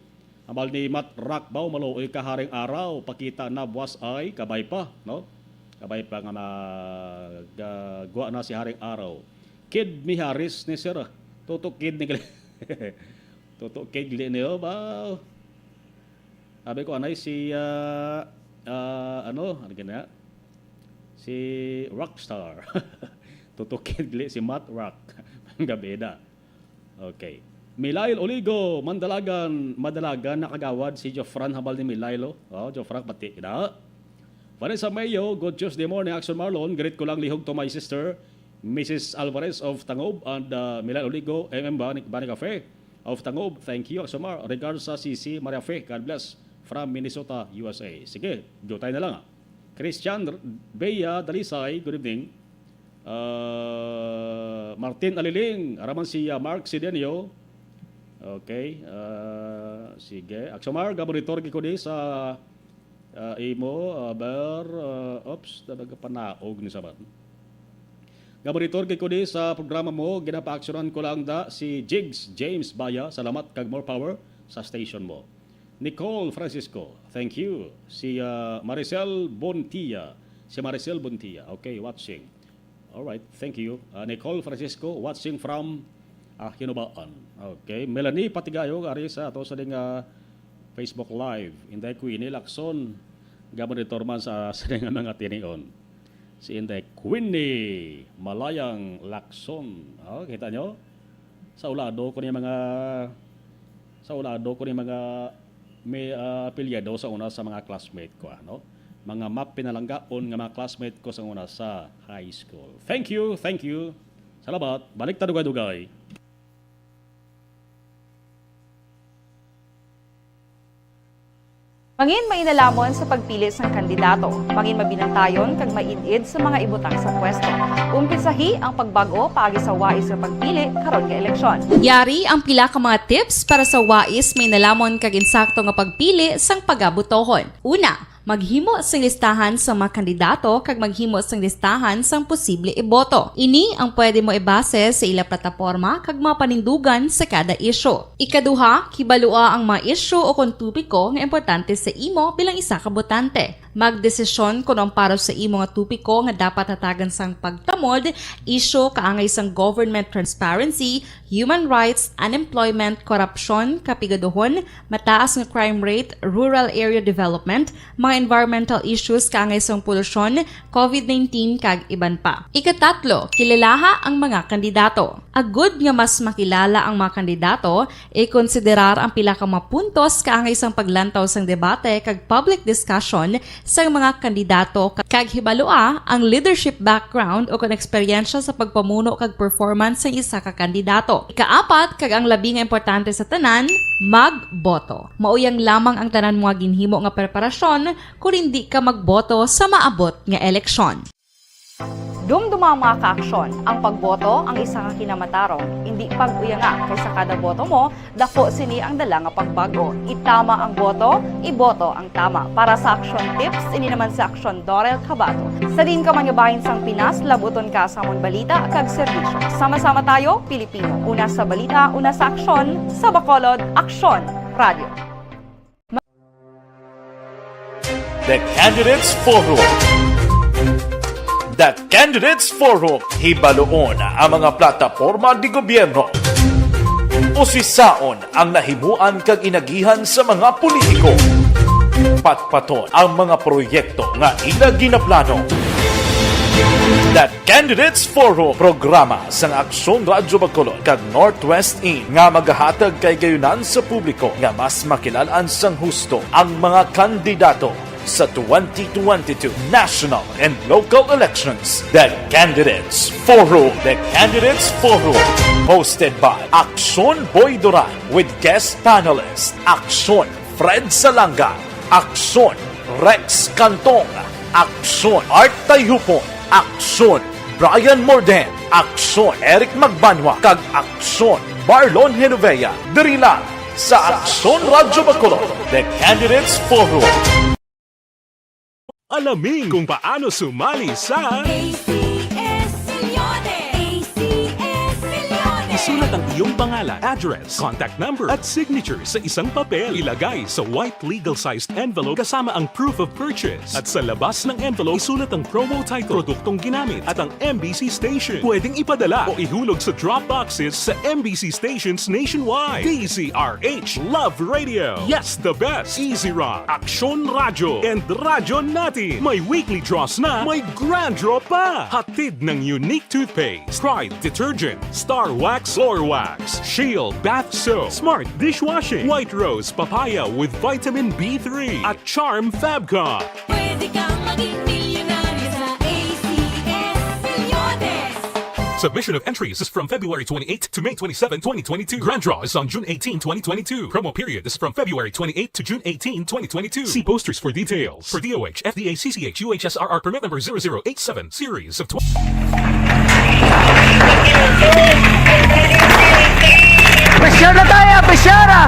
Hambal ni Matt Rock, baw maluoy ka haring araw, pakita na buwas ay kabay pa, no? Kabay pa nga mag, ah, gwa na si haring araw. Kid Miharis ni sir, ah. Tutok kid ni Tutok kid ni, oh, baw. Sabi ko, anay si, ah, ah, ano, ano gina? Si Rockstar. Tutok kid si Matt Rock. Ang gabi na. Okay. Milail Oligo, Mandalagan, Madalagan, nakagawad si Jofran, hambal ni Milail, oh. Oh, Jofran, pati na. Vanessa Mayo, good Tuesday morning, Axo Marlon. Greet ko lang lihog to my sister, Missus Alvarez of Tangob, and, uh, Milail Oligo, M M Bani, Bani Cafe of Tangob. Thank you, Axo Mar. Regards sa Sisi Maria Fe. God bless. From Minnesota, U S A. Sige, jutay na lang, ah. Christian R-, Bea Dalisay, good evening. Ah, Martin Aliling, araman si, ah, Mark Sidenio. Okay, ah, sige. Axo Mar, gaboritor gid ko di sa, ah, imo, ah, ber, ah, oops, talaga panaog ni sabat. Gaboritor gid ko di sa programa mo, ginapaaksyonan ko lang da si Jigs James Baya. Salamat kag more power sa station mo. Nicole Francisco, thank you. Si, ah, Maricel Bontia. Si Maricel Bontia. Okay, watching. All right, thank you. Ah, Nicole Francisco, watching from, ah, Hinubaan. Okay, Melanie Patigayo, ari sa ato sa ding, ah, Facebook Live. Inday Queenie Lacson, gaboritor man sa, sa ding mga tinion. Si Inday Queenie Malayang Lacson. Oh, kita nyo? Sa ulado ko ni mga, sa ulado ko ni mga may, ah, apelyado sa una sa mga classmate ko, ano? Mga mapinalanggaon nga mga classmate ko sa una sa high school. Thank you, thank you. Salamat. Balik ta dugay-dugay. Mangin mainalomon sa pagpili sang kandidato. Mangin mabinantayon kag maid-id sa mga ibutang sa pwesto. Umpisahi ang pagbag-o paagi sa wais nga pagpili karon nga eleksyon. Yari ang pila ka mga tips para sa wais, mainalomon kag insakto nga pagpili sang pagabotohon. Una, maghimo sing listahan sa mga kandidato kag maghimo sing listahan sang posible iboto. Ini ang pwede mo ibase sa ila plataporma kag mga panindugan sa kada isyu. Ikaduha, kibalua ang mga isyu o kon topiko nga importante sa imo bilang isa ka botante. Magdesisyon kon ang para sa imo nga topiko nga dapat hatagan sang pagtamod, isyu kaangay sang government transparency, human rights, unemployment, korupsyon, kapigaduhon, mataas nga crime rate, rural area development, mga environmental issues kaangay sang polusyon, covid nineteen, kag iban pa. Ikatatlo, kilalaha ang mga kandidato. Agud nga mas makilala ang mga kandidato, ikonsiderar ang pila ka mga puntos kaangay sang paglantaw sang debate kag public discussion sang mga kandidato, kag hibalua ang leadership background o kon eksperyensya sa pagpamuno kag performance sang isa ka kandidato. Ikaapat, kag ang labi nga importante sa tanan, magboto. Mao yang lamang ang tanan mo nga ginhimo nga preparasyon kon indi ka magboto sa maabot nga eleksyon. Dumduma, mga kaaksyon, ang pagboto ang isa ka kinamatarong. Indi pag-uyanga, kay sa kada boto mo, dako sini ang dala nga pagbago. Itama ang boto, iboto ang tama. Para sa Aksyon Tips, ini naman si Aksyon Dorel Cabato. Sa diin ka man nga bahin sang Pinas, labuton ka sa amon balita kag serbisyo. Sama-sama tayo, Pilipino. Una sa balita, una sa aksyon, sa Bacolod, Aksyon Radio. The Candidates Forum. The Candidates Forum, hibaluon ang mga plataporma de gobyerno. Usisaon ang nahimuan kag inagihan sa mga politiko. Patpaton ang mga proyekto nga ila ginaplano. The Candidates Forum, programa sang Aksyon Radyo Bacolod kag Northwest In nga magahatag kahigayonan sa publiko nga mas makilal-an sang husto ang mga kandidato sa twenty twenty-two national and local elections. The Candidates Forum. The Candidates Forum, hosted by Aksyon Boy Duran with guest panelist Aksyon Fred Salanga, Aksyon Rex Cantong, Aksyon Art Tayhupon, Aksyon Brian Morden, Aksyon Eric Magbanwa, kag Aksyon Marlon Genovea. Diri lang sa Aksyon Radyo Bacolod, The Candidates Forum. Alamin kung paano sumali sa A C S Millones. A C S Millones. Isulat ang iyong pangalan, address, contact number, at signature sa isang papel. Ilagay sa white legal-sized envelope kasama ang proof of purchase. At sa labas ng envelope, isulat ang promo title, produktong ginamit, at ang M B C station. Pwedeng ipadala o ihulog sa drop boxes sa M B C stations nationwide. D Z R H, Love Radio. Yes, the best. Easy Rock, Aksyon Radyo, and Radyo Natin. May weekly draws na, may grand draw pa. Hatid ng Unique Toothpaste, Pride Detergent, Star Wax Floor Wax, Shield Bath Soap, Smart Dishwashing, White Rose Papaya with Vitamin B three, at Charm Fabcon. Pwede kang maging milyonaryo sa A C S Millones. Submission of entries is from February twenty-eighth to May twenty-seven, twenty twenty-two. Grand draw is on June eighteen, twenty twenty-two. Promo period is from February twenty-eighth to June eighteen, twenty twenty-two. See posters for details. For D O H, F D A, C C H, U H S R R permit number zero zero eight seven, series of tw- Pressure na tayo! Pressure na!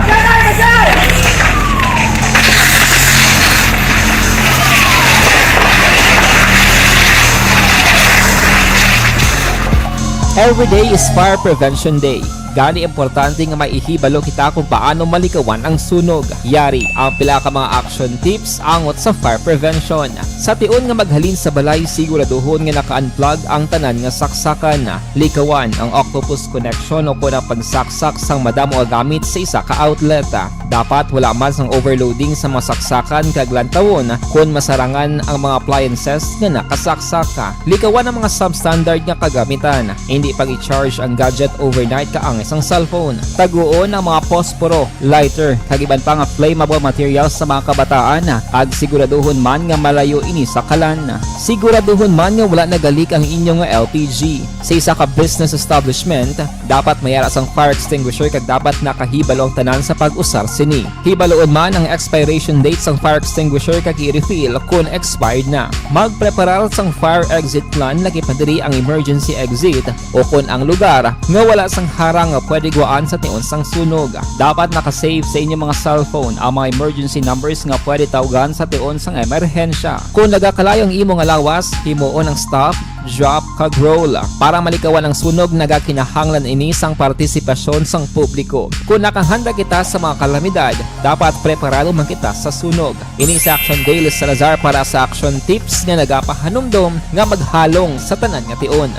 Every day is Fire Prevention Day. Gani, importante nga may ihibalo kita kung paano malikawan ang sunog. Yari ang pila ka mga action tips angot sa fire prevention. Sa tion nga maghalin sa balay, siguraduhon nga naka-unplug ang tanan nga saksakan. Likawan ang octopus connection o kon ang pagsaksak sang madamo nga gamit sa isa ka outlet. Dapat wala man sang overloading sa mga saksakan kag lantawon kon masarangan ang mga appliances nga nakasaksak. Likawan ang mga substandard nga kagamitan. Indi pag-i-charge ang gadget overnight kaangay sang cellphone. Taguon ang mga posporo, lighter, kag iban pa nga flammable materials sa mga kabataan, kag siguraduhon man nga malayo ini sa kalan. Siguraduhon man nga wala nagalik ang inyo nga L P G. Sa isa ka business establishment, dapat may ara sang fire extinguisher kag dapat nakahibalo ang tanan sa pag-usar sini. Hibaluon man ang expiration date sang fire extinguisher kag i-refill kon expired na. Magpreparar sang fire exit plan, lagi pa diri ang emergency exit o kon ang lugar nga wala sang harang nga pwede gwaan sa tion sang sunog. Dapat naka-save sa inyo mga cellphone ang mga emergency numbers nga pwede tawgan sa tion sang emerhensya. Kon nagakalayo ang imo nga lawas, himuon ang stop, drop, kag roll. Para malikawan ang sunog, nagakinahanglan ini sang partisipasyon sang publiko. Kon nakahanda kita sa mga kalamidad, dapat preparado man kita sa sunog. Ini si Action Dale Salazar para sa Action Tips nga nagapahanumdom nga maghalong sa tanan nga tion.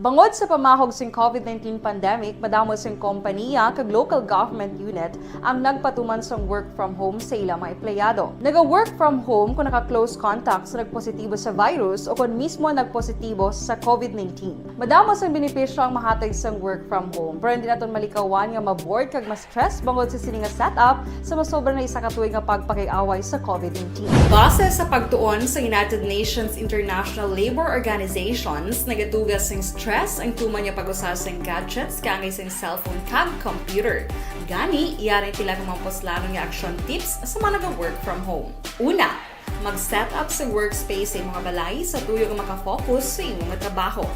Bangod sa pamahog sing COVID nineteen pandemic, madamo sing kompaniya kag local government unit ang nagpatuman sang work from home sa ila mga empleyado. Naga-work from home kon naka-close contact sa nagpositibo sa virus o kon mismo nagpositibo sa COVID nineteen. Madamo sang benepisyo ang mahatag sang work from home, pero hindi naton malikawan nga ma-bored kag ma-stress bangod sa sini nga setup sa masobra na isa ka tuig nga pagpakig-away sa COVID nineteen. Base sa pagtuon sa United Nations International Labour Organizations, nagatuga sing stress ang tuman nga pag-usa sing gadgets kaangay sing cellphone kag computer. Gani, yari ang pila ka mga puslanon nga action tips sa mga naga-work from home. Una, Mag-set up sa workspace sa imong balay sa tuyo nga makafocus sa imong trabaho.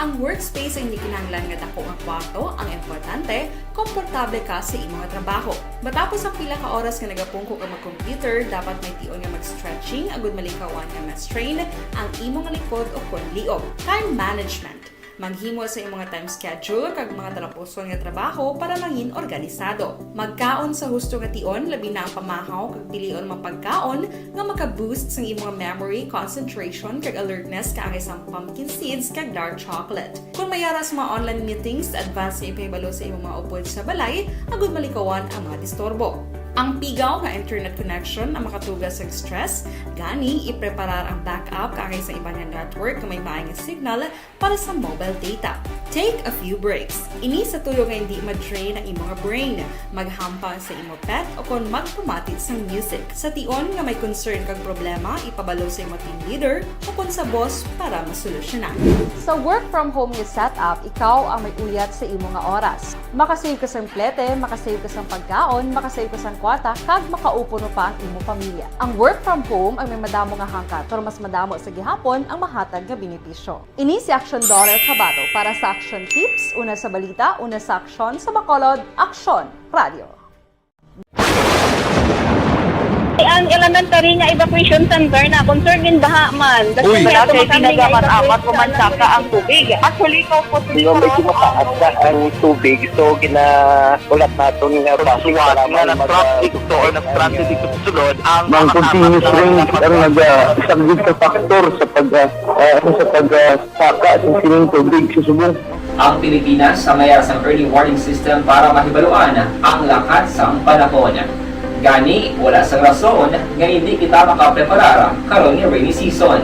Ang workspace ay hindi kinahanglan nga dako nga kwarto. Ang importante, komportable ka sa imong trabaho. Matapos ang pila ka oras nga nagapungko ka mag-computer, dapat may tion nga mag-stretching agud malikawan nga ma-strain ang imong likod o kon liog. Time management. Maghimo sa imong time schedule kag mga talapuson nga trabaho para mangin organisado. Magkaon sa husto nga tion, labi na ang pamahaw kag pilion mga pagkaon nga maka-boost sang imong memory, concentration, kag alertness, kaangay sang pumpkin seeds kag dark chocolate. Kung may ara sa mga online meetings, advance nga ipahibalo sa imong mga upod sa balay agud malikawan ang mga disturbo. Ang pigaw nga internet connection ang makatuga sa stress, gani ipreparar ang backup kaangay sa iban nga network nga may maayong signal para sa mobile data. Take a few breaks. Ini sa tuyo nga hindi ma-drain ang imong brain. Maghampang sa imo pet o kon magpamati sang music. Sa tion nga may concern kag problema, ipabalo sa imo team leader o kon sa boss para masolusyonan. Sa work from home nga setup, ikaw ang may uyat sa imo nga oras. Makasave ka sang plete, makasave ka sang pagkaon, makasave ka sang kwarta, kag makaupo pa ang imo pamilya. Ang work from home ang may madamo nga hangkat, pero mas madamo sa gihapon ang mahatag nga benepisyo. Ini si Action Daughter Kabato para sa Action Tips, una sa balita, una sa aksyon, sa Bacolod, Aksyon Radio. Ang elementary nga evacuation center na concern in baha man. Uy. Wala kay ginagamit-amat o mansaka ang tubig. Actually, ikaw po, medyo mataas na ang tubig, so gina-, ulat naton nga traffic, suwat nga mag-, nag-traffic to or nag-transit dito sa sulod ang mga continuous rain ang nag-, ah, isang big factor sa pag, ah, ah, sa pag, ah, saka sa sining tubig sa subong. Ang Pilipinas ang may sang early warning system para mahibaluan ang lakat sang panahon. Gani, wala sang rason nga hindi kita makapreparar karon nga rainy season.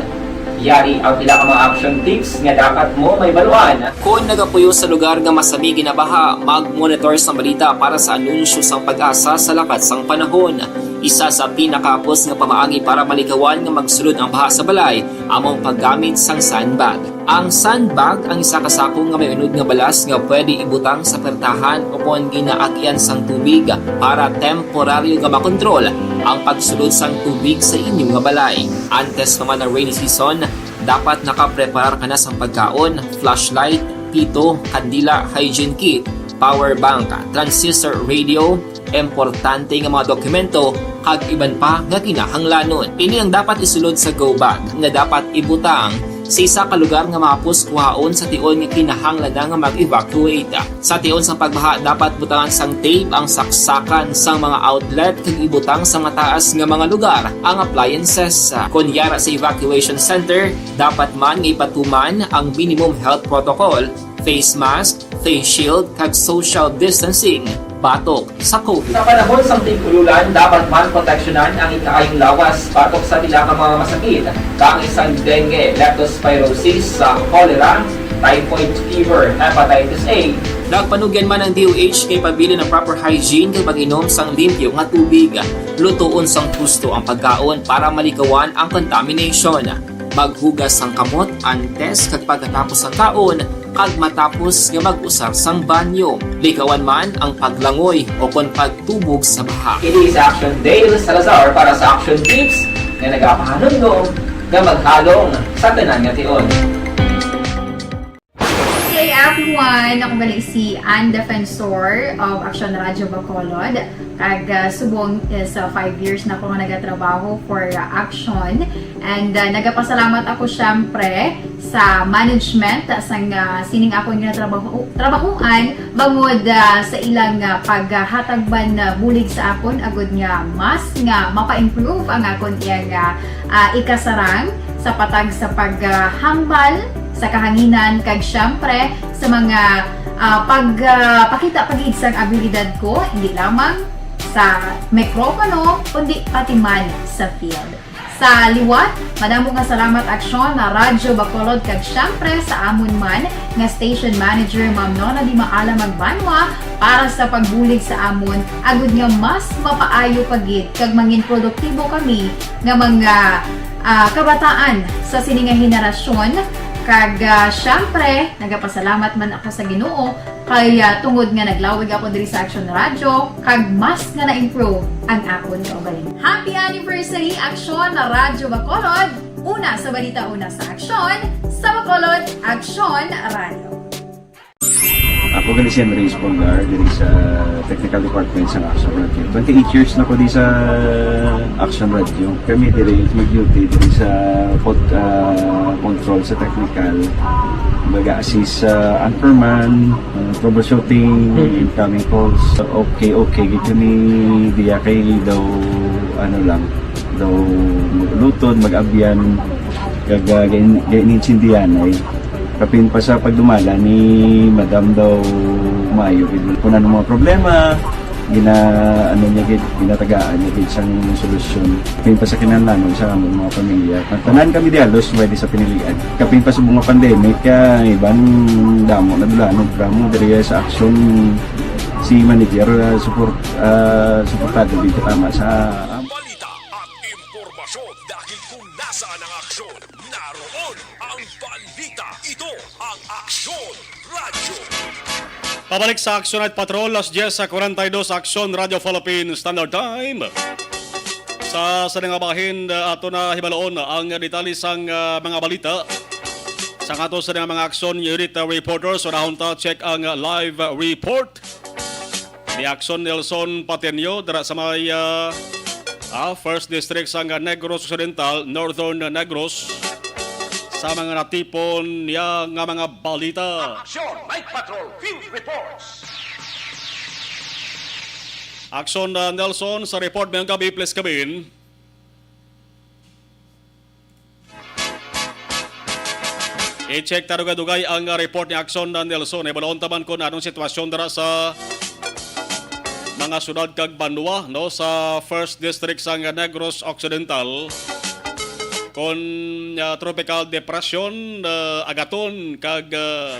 Yari ang pila ka mga action tips nga dapat mo mahibaluan. Kon nagapuyo sa lugar nga masami ginabaha, mag-monitor sa balita para sa anunsyo sang PAGASA sa lakat sang panahon. Isa sa pinakahapos nga pamaagi para malikawan nga magsulod ang baha sa balay amo ang paggamit sang sandbag. Ang sandbag ang isa ka sako nga may unod nga balas nga pwede ibutang sa pertahan o kon ginaagian sang tubig para temporaryo nga makontrol ang pagsulod sang tubig sa inyo nga balay. Antes pa man ang rainy season, dapat nakapreparar ka na sang pagkaon, flashlight, pito, kandila, hygiene kit, power bank, transistor radio, importante nga mga dokumento, kag iban pa nga kinahanglanon. Ini ang dapat isulod sa go bag nga dapat ibutang sa isa ka lugar nga mahapos kuhaon sa tion nga kinahanglan na nga mag-evacuate. Sa tion sang pagbaha, dapat butangan sang tape ang saksakan sang mga outlet kag ibutang sa mataas nga mga lugar ang appliances. Kon yara sa evacuation center, dapat man nga ipatuman ang minimum health protocol, face mask, face shield, kag social distancing batok sa COVID. Sa panahon sang tig-ululan, dapat man proteksyonan ang ikaayong lawas batok sa pila ka mga masakit, kaangay sang dengue, leptospirosis, sa cholera, typhoid fever, hepatitis A. Nagpanugyan man ang D O H nga ipabilin ang proper hygiene kag pag-inom sang limpyo nga tubig. Lutoon sang husto ang pagkaon para malikawan ang contamination. Maghugas sang kamot antes kag pagkatapos sang kaon kag matapos nga mag-usar sang banyo. Likawan man ang paglangoy o kon pagtubog sa baha. Ini si Action Dale Salazar para sa Action Tips nga nagapahanumdom nga maghalong sa tanan nga tion. Hey everyone! Ako gali si Ann Defensor of Action Radio Bacolod. Kag, ah, subong is, ah, five years na ako nga nagatrabaho for, ah, Action. And, ah, nagapasalamat ako, syempre, sa management, ah, sang, ah, sining akong ginatrabaho-, trabahoan bangod, ah, sa ilang, ah, paghatag man, ah, bulig sa akon agud nga mas nga mapa-improve ang akon iyang, ah, ah, ikasarang sa patag sa paghambal sa kahanginan kag, syempre, sa mga, ah, pag, ah, pakita pa gid sang abilidad ko, hindi lamang sa mikropono, kundi pati man sa field. Sa liwat, madamo nga salamat, Aksyon, na Radyo Bacolod, kag syempre sa amon man nga station manager, Ma'am Nona Di Maala Magbanwa, para sa pagbulig sa amon, agud nga mas mapaayo pa gid kag mangin produktibo kami nga mga, ah, kabataan sa sini nga henerasyon. Kag, ah, syempre, nagapasalamat man ako sa Ginoo Kay, ah, tungod nga naglawig ako diri sa Aksyon Radyo, kag mas nga na-improve ang akon kaugalingon. Happy anniversary, Aksyon Radyo Bacolod! Una sa balita, una sa aksyon, sa Bacolod, Aksyon Radyo. Ako gani si Andres Polgar, diri sa Technical Department sa Aksyon Radyo. Twenty-eight years na ko di sa Aksyon Radyo. Kami diri mag-duty diri sa pod-, ah, control sa technical. Mag-assist sa anchorman, ah, troubleshooting, Mhm. incoming calls. Okay, okay, gid kami diya kay daw, ano lang, daw mag-ulutod, mag-abyan, kag, ah, gain-, gainintindihan ay. Kapin pa sa pagdumala ni Madam daw maayo gid. Kung ano mga problema, gina-, ano niya gid, ginatagaan niya gid sang solusyon. Kapin pa sa kinahanglanon sa among mga pamilya. Ang tanan kami di halos pwede sa pinilian. Kapin pa sa mga pandemic, kaya iban damo na dulanon, drama diri sa aksyon si manager, ah, support, ah, suportado gid tama sa Balita at impormasyon, dahil kung nasaan ang aksyon, naroon ang balita. Ito ang Aksyon Radyo. Pabalik sa Aksyon Night Patrol, alas diyes sa kwarenta y dos, Aksyon Radyo Philippine Standard Time. Sa, sa nga bahin, uh, ato na hibaloon ang detalye sang, uh, mga balita. Sa ato sa mga aksyon unit, uh, reporters, unahon ta check ang, uh, live, uh, report ni Aksyon Nelson Patenio dira sa may, ah, ah, First District sang Negros Occidental, Northern Negros, sa mga natipon niya nga mga balita. Aksyon Night Patrol Field Reports. Aksyon, ah, Nelson, sa report mayong gabi, please come in. I-check ta dugay-dugay ang, ah, report ni Aksyon, ah, Nelson. Hibalon ta man kung anong sitwasyon dira sa mga syudad kag banwa, no, sa First District sang Negros Occidental. Kon, ah, tropical depression, ah, agaton kag, ah,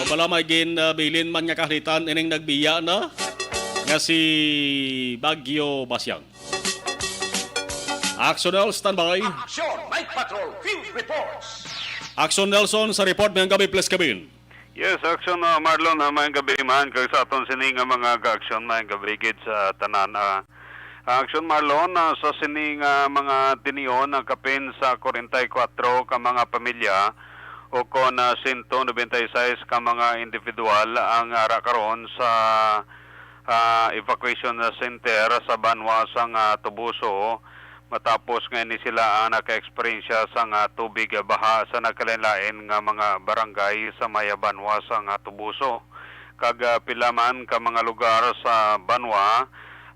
wala may gin, ah, bilin man nga kahalitan ining nagbiya na nga si Bagyo Basyang. Aksyon Nelson, standby. Aksyon Night Patrol Field Reports. Aksyon Nelson, sa report mayong gabi, please come in. Yes, Aksyon, ah, Marlon, ah, mayong gabi man kag sa aton sini nga mga ka-aksyon, mayong gabi gid sa tanan. Ah, Aksyon Marlon, ah, sa sini nga mga tinion, ah, kapin sa kwarenta y kuwatro ka mga pamilya o kon, ah, sento nobenta y seis ka mga individual ang ara karon sa ah, evacuation center sa banwa sang, ah, Toboso, matapos nga ini sila ang naka-eksperyensya sang, ah, tubig, ah, baha sa nagkalain-lain nga mga barangay sa may banwa sang, ah, Toboso. Kag, ah, pila man ka mga lugar sa banwa,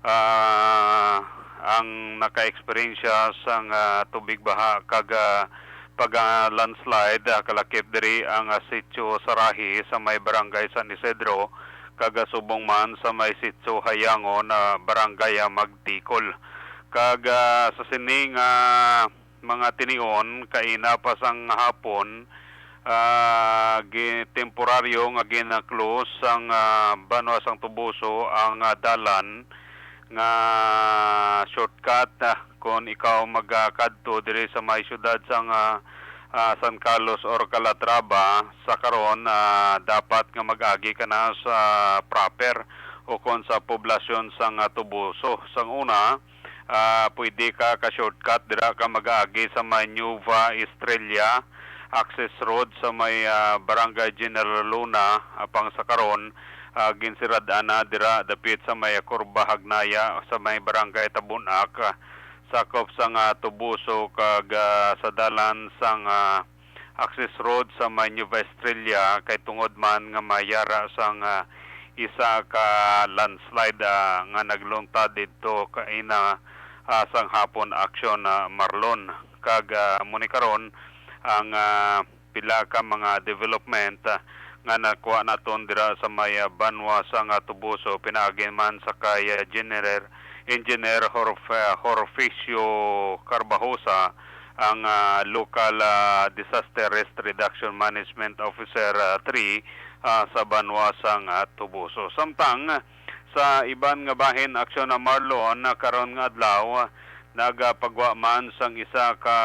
ah, ang naka-eksperyensya sang, ah, tubig baha kag, ah, pag, ah, landslide, ah, kalakip diri ang, ah, Sitio Sarahi sa may barangay San Isidro, kag, ah, subong man sa may Sitio Hayangon, ah, Barangay, ah, Magtikol. Kag, ah, sa sini nga mga tinion, kaina pa sang hapon, ah, gi-, temporaryo nga gina-close sang, ah, banwa sang Toboso ang, ah, dalan nga shortcut, ah, kon ikaw magakadto diri sa may siyudad sang, ah, ah, San Carlos or Calatrava, sa karon, ah, dapat nga mag-agi ka na sa proper o kon sa poblasyon sang, ah, Toboso. Sang una, ah, pwede ka ka-shortcut dira ka mag-agi sa may Nueva Estrella access road sa may, ah, Barangay General Luna, apang sa karon, ah, ginsirad-an na dira dapit sa may Curva Hagnaya sa may Barangay Tabunak, ah, sakop sang Toboso kag, ah, sa dalan sang, ah, access road sa may Nueva Estrella kay tungod man nga may yara sang, ah, isa ka landslide, ah, nga nagluntad didto kaina, ah, sang hapon, Aksyon, ah, Marlon. Kag, ah, amo ni karon ang, ah, pila ka mga development, ah, nga nakuha naton dira sa may, ah, banwa sang Toboso, pinaagi man sa kay, ah, General Engineer Horf-, ah, Horficio Carbajosa, ang, ah, local, ah, Disaster Risk Reduction Management Officer, ah, three, ah, sa banwa sang, ah, Toboso. Samtang sa iban nga bahin, Aksyon, ah, Marlon, ah, karon nga adlaw, nagapagwa man sang isa ka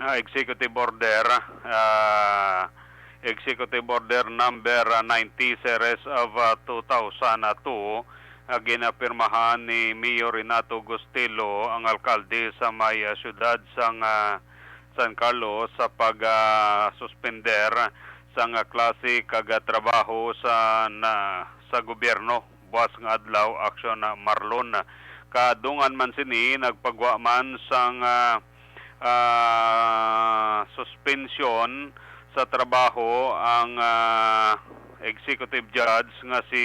ah, executive order, ah, Executive Order Number ninety, Series of, ah, two thousand two, ah, ginapirmahan ni Mayor Renato Gustilo, ang alkalde sa may, ah, siyudad sang, ah, San Carlos, sa pag, ah, suspender sang, ah, klase kag, ah, trabaho sa, na, sa gobyerno buas nga adlaw, Aksyon, ah, Marlon. Kadungan man sini, nagpagwa man sang, ah, ah, suspensyon sa trabaho ang, ah, executive judge nga si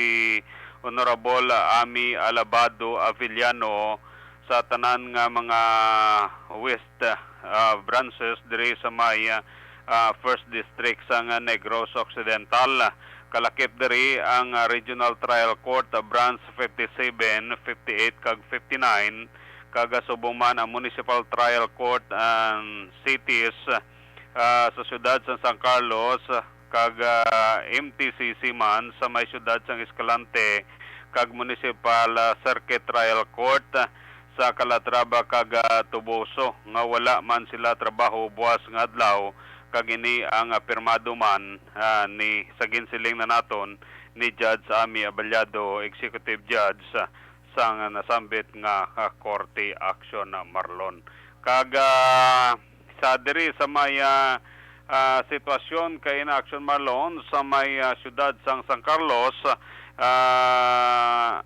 Honorable Ami Alabado Avellano sa tanan nga mga West, ah, branches diri sa may, ah, First District sang Negros Occidental. Kalakip diri ang, ah, Regional Trial Court, ah, Branch fifty-seven, fifty-eight, kag fifty-nine, kag, ah, subong man ang Municipal Trial Court and Cities, ah, sa siyudad sa San Carlos, kag, ah, M T C C man sa may siyudad sang Escalante, kag Municipal, ah, Circuit Trial Court, ah, sa Calatrava kag, ah, Toboso, nga wala man sila trabaho buas nga adlaw, kag ini ang, ah, pirmado man, ah, ni, sa ginsiling na naton ni Judge Ami Aballado, Executive Judge, ah, sang nasambit nga, ah, korte, Aksyon, ah, Marlon. Kag, ah, sa diri sa may, ah, ah, sitwasyon kay na, Aksyon, Marlon, sa may, ah, siyudad sang San Carlos, ah,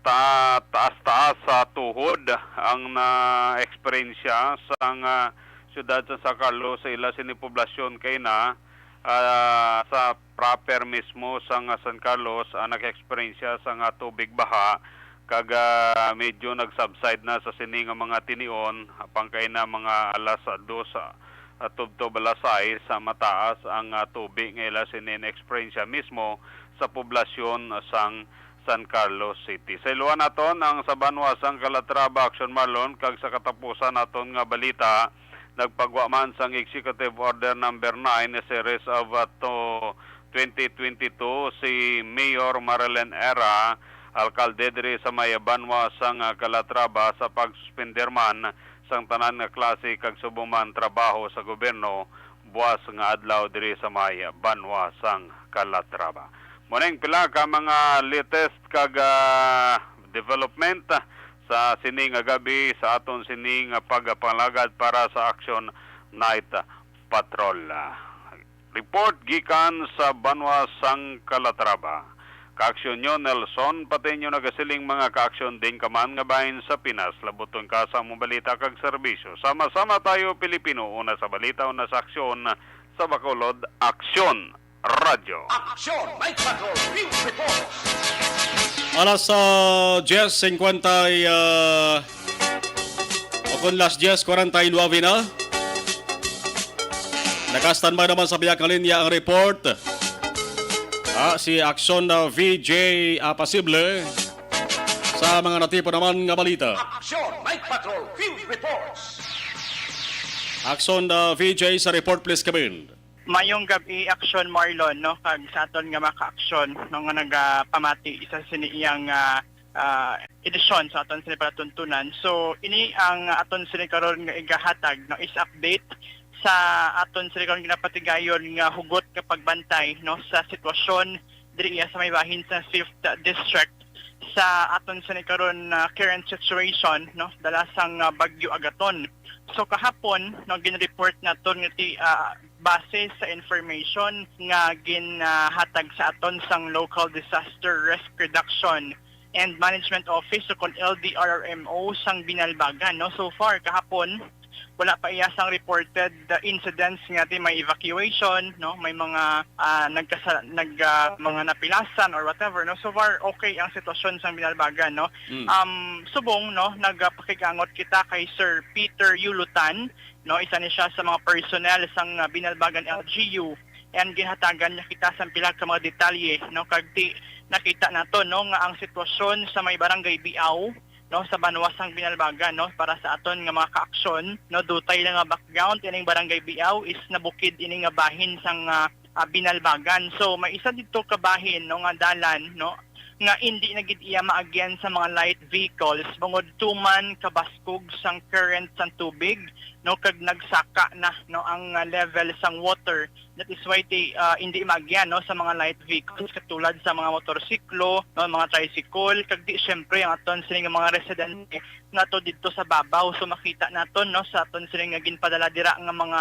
ta-, taas-taas sa tuhod ang na-eksperyensya sang, ah, siyudad sa San Carlos sa ila sini poblasyon kay na, ah, sa proper mismo sang, ah, San Carlos ang nag-eksperyensya sang, ah, tubig baha, kag, ah, medyo nag-subside na sa sini nga mga tinion, apang kay na mga alas dos, ah, tubtob alas sais, ah, mataas ang, ah, tubig nga ila sini na-eksperyensya mismo sa poblasyon sang San Carlos City. Sa iluhan naton ang sa banwa sang Calatrava, Aksyon, Marlon, kag sa katapusan naton nga balita, nagpagwa man sang Executive Order Number nine, Series of, uh, two, twenty twenty-two, si Mayor Marilyn Era, alkalde diri sa may banwa sang, uh, Calatrava, sa pagsuspender man sang tanan nga klase kag subong man trabaho sa gobyerno buas nga adlaw diri sa may banwa sang Calatrava. Mao ning pila ka mga latest kag, ah, development sa sini nga gab-i sa aton sini nga pagpangalagad para sa Aksyon Night Patrol. Report gikan sa banwa sang Calatrava. Kaaksyon nyo, Nelson Patiño, nagasiling, mga kaaksyon, din ka man nga bahin sa Pinas, labuton ka sa among balita kag serbisyo. Sama-sama tayo, Pilipino, una sa balita, una sa aksyon, sa Bacolod, Aksyon Radyo. Aksyon, Night Patrol, News Report. Alas, ah, diyes singkwenta, ah, o kung las diyes kwarenta y nuebe na. Naka-standby naman sa biyak nga linya ang report. Ah, si Aksyon, ah, V J Apasible sa mga natipon naman nga balita. Aksyon, Night Patrol, Field Reports. Aksyon, ah, V J sa report, please come in. Mayong gab-i, Aksyon, Marlon, no? Kag sa aton nga mga kaaksyon, no, nga nagapamati sa sini iyang, ah, ah, edisyon sa aton sini palatuntunan. So, ini ang aton sini karon nga igahatag, no, is update sa aton sini karon ginapatigayon nga hugot nga pagbantay, no, sa sitwasyon diri iya sa may bahin sa Fifth District sa aton sini karon, ah, current situation, no, dala sang, ah, Bagyo Agaton. So, kahapon, no, gin-report naton nga ti, ah, base sa information nga ginhatag sa aton sang Local Disaster Risk Reduction and Management Office o kon L D R R M O sang Binalbagan, no? So far, kahapon, wala pa iya sang reported, uh, incidents nga ti may evacuation, no? May mga, ah, nagkasa-, nag, ah, mga napilasan or whatever, no? So far, okay ang sitwasyon sang Binalbagan, no? Mm. Um, subong, no, nagpakigangot kita kay Sir Peter Yulutan, no? Isa ni siya sa mga personnel sang, ah, Binalbagan L G U. And ginhatagan niya kita sang pila ka mga detalye, no? Kag ti nakita nato, no, nga ang sitwasyon sa may Barangay Biao, no, sa banwa sang Binalbagan, no, para sa aton nga mga kaaksyon, no, dutay lang nga background, ining Barangay Biao is nabukid ini nga bahin sang, ah, ah, Binalbagan. So, may isa dito ka bahin, no, nga dalan, no, nga indi na gid iya maagyan sa mga light vehicles bangod tuman kabaskog sang current sang tubig, no, kag nagsaka na, no, ang, ah, level sang water. That is why ti, ah, indi maagyan, no, sa mga light vehicles katulad sa mga motorsiklo, no, mga tricycle, kag di syempre ang aton sini nga mga residente nga to didto sa babaw. So makita naton, no, sa aton sini nga ginpadala dira nga mga,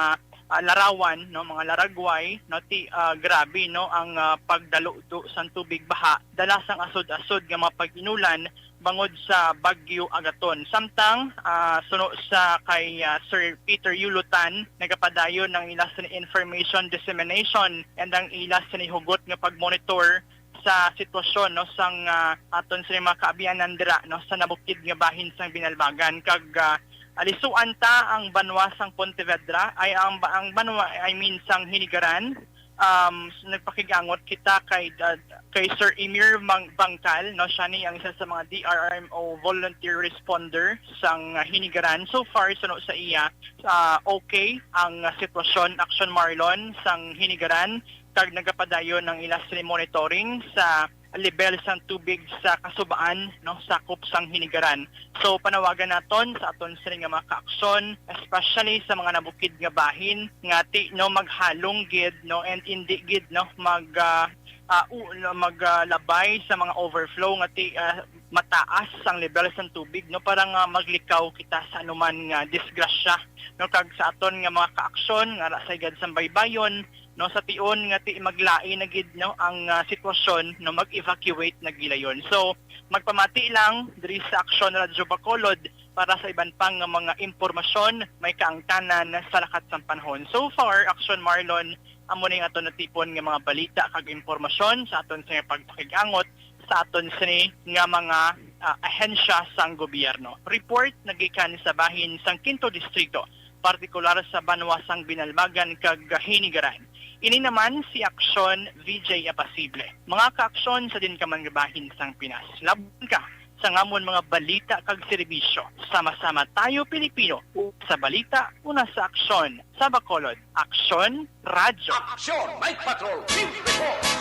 ah, larawan, no, mga laragway, no, ti, ah, grabe, no, ang, ah, pagdalo do sang tubig baha dala sang asod-asod nga mga pag-inulan bangod sa Bagyo Agaton. Samtang, ah, suno sa kay, ah, Sir Peter Yulutan, nagapadayon ang ila sa information dissemination and ang ila sa hugot nga pagmonitor sa sitwasyon, no, sang, ah, aton sa mga kaabyanan dira, no, sa nabukid nga bahin sang Binalbagan kag, ah, alisuan ta ang banwa sang Pontevedra, ay ang ba-, ang banwa, I mean, sang Hinigaran. Um, s-, nagpakig-angot kita kay, ah, kay Sir Emir Mang-, Bangkal, no, siya ni ang isa sa mga D R R M O volunteer responder sang, ah, Hinigaran. So far, suno sa iya, ah, okay ang, ah, sitwasyon, Action Marlon, sang Hinigaran, kag nagapadayon ang ila sa monitoring sa level sang tubig sa kasubaan, no, sakop sang Hinigaran. So panawagan naton sa aton sini nga mga kaaksyon, especially sa mga nabukid nga bahin, nga ti, no, maghalong gid, no, and indi gid, no, mag, ah, ah, u-, no, mag, ah, labay sa mga overflow nga ti, ah, mataas ang level sang tubig, no, para nga maglikaw kita sa anuman nga disgrasya, no, kag sa aton nga mga kaaksyon nga ra sa igad sang baybayon, no, sa tion nga ti maglain na gid, no, ang, ah, sitwasyon, no, mag-evacuate na gilayon. So magpamati lang diri sa Aksyon Radyo Bacolod para sa iban pang nga mga impormasyon, may kaangtanan sa lakat sang panahon. So far, Aksyon Marlon, amo ni ang aton natipon nga mga balita kag impormasyon sa aton sa pagpakig-angot sa aton sini nga mga, ah, ahensya sang gobyerno. Report nagikan sa bahin sang Quinto Distrito, partikular sa banwa sang Binalbagan kag Hinigaran. Ini naman si Aksyon V J Apasible. Mga kaaksyon sa din ka man nga bahin sang Pinas, labon ka sa ngamon mga balita kag serbisyo. Sama-sama tayo, Pilipino, sa balita, una sa aksyon. Sa Bacolod, Aksyon Radyo. Aksyon Night Patrol Field Reports.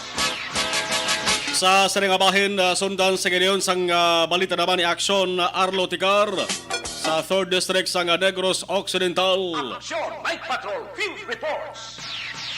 Sa sini nga bahin, ah, sundan sa giniyon sang, ah, balita naman ni Aksyon Arlo Tigar sa Third District sang, ah, Negros Occidental. Aksyon Night Patrol Field Reports.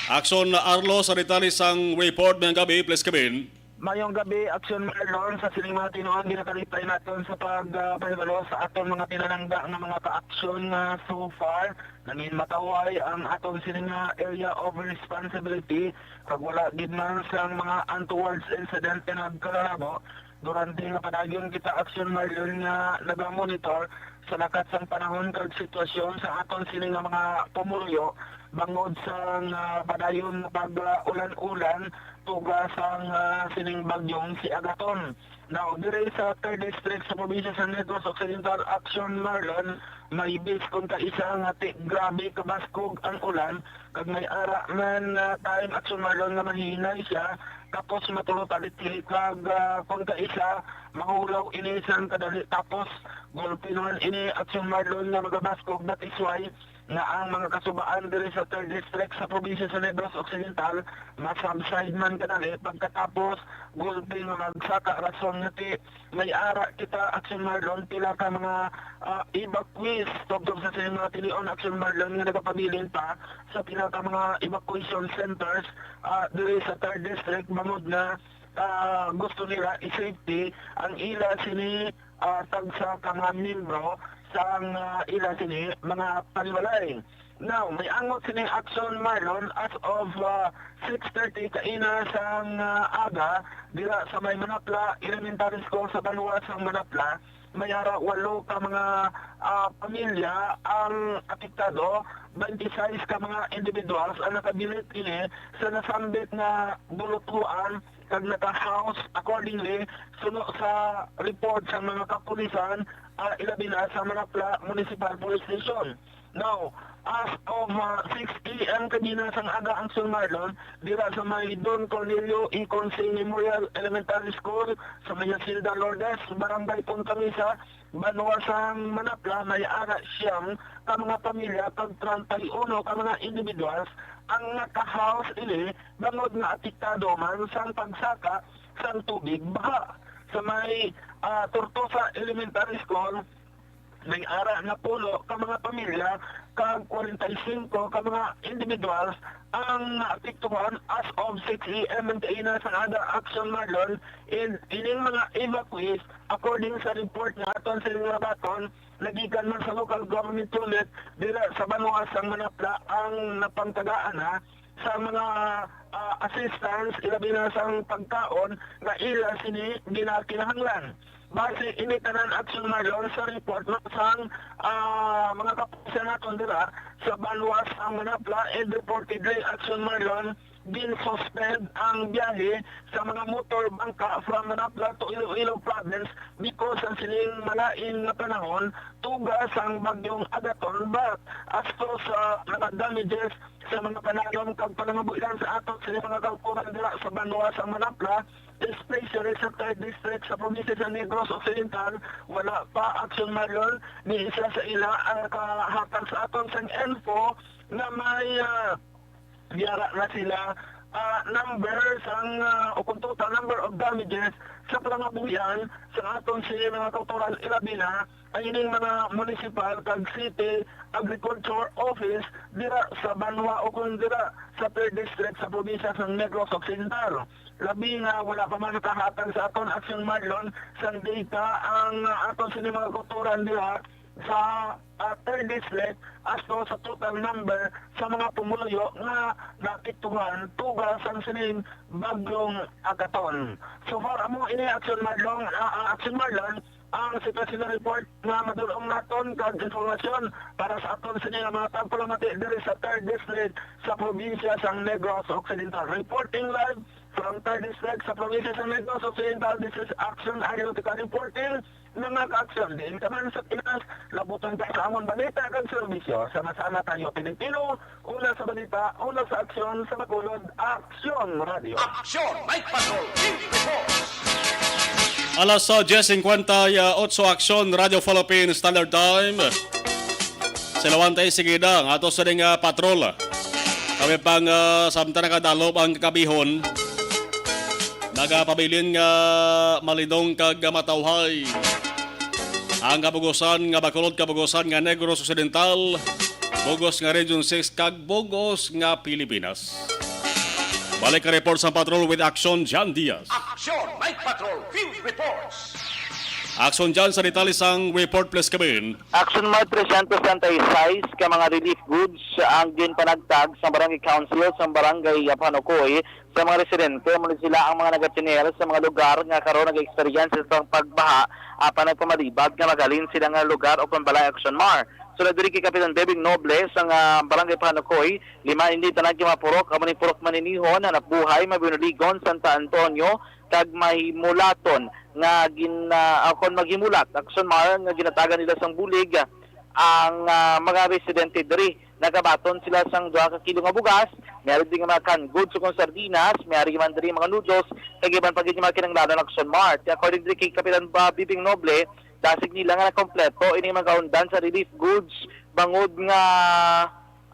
Aksyon Arlo, sa detalye sang report mayong gabi, please come in. Mayong gabi, Aksyon Marlon. Sa sining mga tinuod, ginakalipay naton sa pag, ah, pahibalo sa aton mga pinalangga nga mga kaaksyon nga so far nangin mataway ang aton sining nga area of responsibility, kag wala gid man sang mga untoward incident nga nagkalalabo. Durante nga padayon kita, Aksyon Marlon, nga nagamonitor sa lakat sang panahon kag sitwasyon sa aton sini nga mga pumuluyo bangod sang, ah, padayon nga pag-ulan-ulan tuga sang, ah, sining bagyong si Agaton. Now, diri sa Third District sa probinsya sa Negros Occidental, Aksyon Marlon, may bis kon kaisa nga ti grabe kabaskog ang ulan, kag may ara man nga time, Aksyon Marlon, nga mahinay siya, tapos matulog-aliti, kag, ah, kon kaisa, mahulaw ini sang kadali, tapos gulpi naman ini, Aksyon Marlon, nga magabaskog. That is why nga ang mga kasubaan diri sa Third District sa probinsya sa Negros Occidental masubside man kadali, pagkatapos gulpi nga magsaka, rason nga ti may ara kita, Aksyon Marlon, pila ka mga, ah, evacuees tubtob sa sining mga tilion, Aksyon Marlon, nga nagapabilin pa sa pila ka mga evacuation centers, ah, diri sa Third District, bangod nga, ah, gusto nila i-safety ang ila sini, ah, tagsa ka mga miyembro sang, ah, ila sini mga panimalay. Now, may angot sining aksyon, Marlon, as of, ah, six thirty kaina sang, ah, aga, dira sa may Manapla Elementary School sa banwa sang Manapla, may ara walo ka mga, ah, pamilya ang apektado, twenty-six ka mga individuals ang nakabilin ini sa nasambit nga bulutuan kag naka-house accordingly, suno sa report sa mga kapulisan, ah, ilabi na sa Manapla Municipal Police Station. Now, as of, ah, six A M kaina sang aga, Aksyon Marlon, dira sa may Don Cornelio E. Conce Memorial Elementary School sa may Hacienda Lourdes, Barangay Punta Mesa, banwa sang Manapla, may ara siyam ka mga pamilya kag treinta y uno ka mga individuals ang naka-house ini bangod nga apektado man sang pagsaka sang tubig baha. sa may, ah, Tortosa Elementary School, may ara napulo ka mga pamilya kag kwarenta y singko ka mga individuals ang naapektuhan as of six A M ang kaina sang aga, Action Marlon, and ining mga evacuees, according sa report nga aton sa mga baton, nagikan man sa local government unit dira sa banwa sang Manapla ang napangtagaan na sa mga, ah, assistance, ilabi na sang pagkaon nga ila sini ginakinahanglan. Base ini tanan, Action Marlon, sa report na sang, ah, mga kapulisan naton dira sa banwa sang Manapla, and reportedly, Action Marlon, gin-suspend ang biyahe sa mga motor bangka from Manapla to Iloilo Province because sa sining malain nga panahon, tuga sang Bagyong Agaton. But as to sa mga damages sa mga pananom kag panangabuhian sa aton sini mga kautoran dira sa banwa sang Manapla, especially sa third district sa probinsya sa Negros Occidental, wala pa, Action Marlon, ni isa sa ila ang nakahatag sa aton sang info na may, ah, yara na sila, ah, number sang, ah, o kung total number of damages sa panangabuhian sa aton sini mga kautoran, ilabi na ang ining mga municipal kag city agriculture office dira sa banwa o kung dira sa third district sa probinsya sang Negros Occidental. Labi nga wala pa man nakahatag sa aton, Action Marlon, sang data ang, ah, aton sini mga kautoran dira sa, ah, third district as to sa total number sa mga pumuluyo nga naapektuhan tuga sang sining Bagyong Agaton. So far, amo ini, Action Marlon, ah, ah, Action Marlon, ang sitwasyon report nga madul-ong naton kag informasyon para sa aton sini nga mga tagpalamati diri sa third district sa probinsya sang Negros Occidental. Reporting live from third district sa probinsya sang Negros Occidental, this is Action Aerotica reporting. Mga ka-aksyon, diin ka man sa Pinas, labutan ka sa amon balita kag serbisyo. Sama-sama tayo, Pilipino, una sa balita, una sa aksyon, sa Bacolod, Aksyon Radio. Aksyon, Night Patrol, Field Reports. Alas, ah, diyes singkwenta y otso, Aksyon Radio Philippine Standard Time. Sa lawan tayo, sige na, ang ato sa ning, ah, patrol. Kami pang, ah, samtang nakadalop ang kakabihon, nagapabilin nga malidong kag matawhay ang kabugusan nga Bacolod, kabugusan nga Negros Occidental, bugos nga Region six, kag bugos nga Pilipinas. Balik ka report sa patrol with Action John Diaz. Action Night Patrol Field Reports. Action John, sa detalye sang report, please, come in. Action March trescientos treinta y seis ka mga relief goods ang ginpanagtag sa Barangay Council sa Barangay Panukoy sa mga residente. Amo ni sila ang mga nagatener sa mga lugar nga karon nag-experience sa pagbaha, apan nagpamalibad nga maghalin sila nga lugar o pambalay. Action Mar. Sulod diri kay Kapitan Bebing Noble sa nga Barangay Panukoy, lima ini tanan kay mga purok, amo ni Purok Maninihon, Hanapbuhay, Mabinuligon, Santa Antonio, kag Mahimulaton nga gin-, ah, kon maghimulat, Action Mar, nga ginatagan nila sang bulig ang, ah, mga residente diri. Nagabaton sila sang duha ka kilo nga bugas, may ari diri nga mga canned goods o kon sardinas, may ari man diri mga noodles, kag iban pa gid nga mga kinahanglanon. Action Mar. Kay according diri kay Kapitan Ba-, Bibing Noble, dasig nila nga nakompleto ini mga kaundan sa relief goods, bangod nga,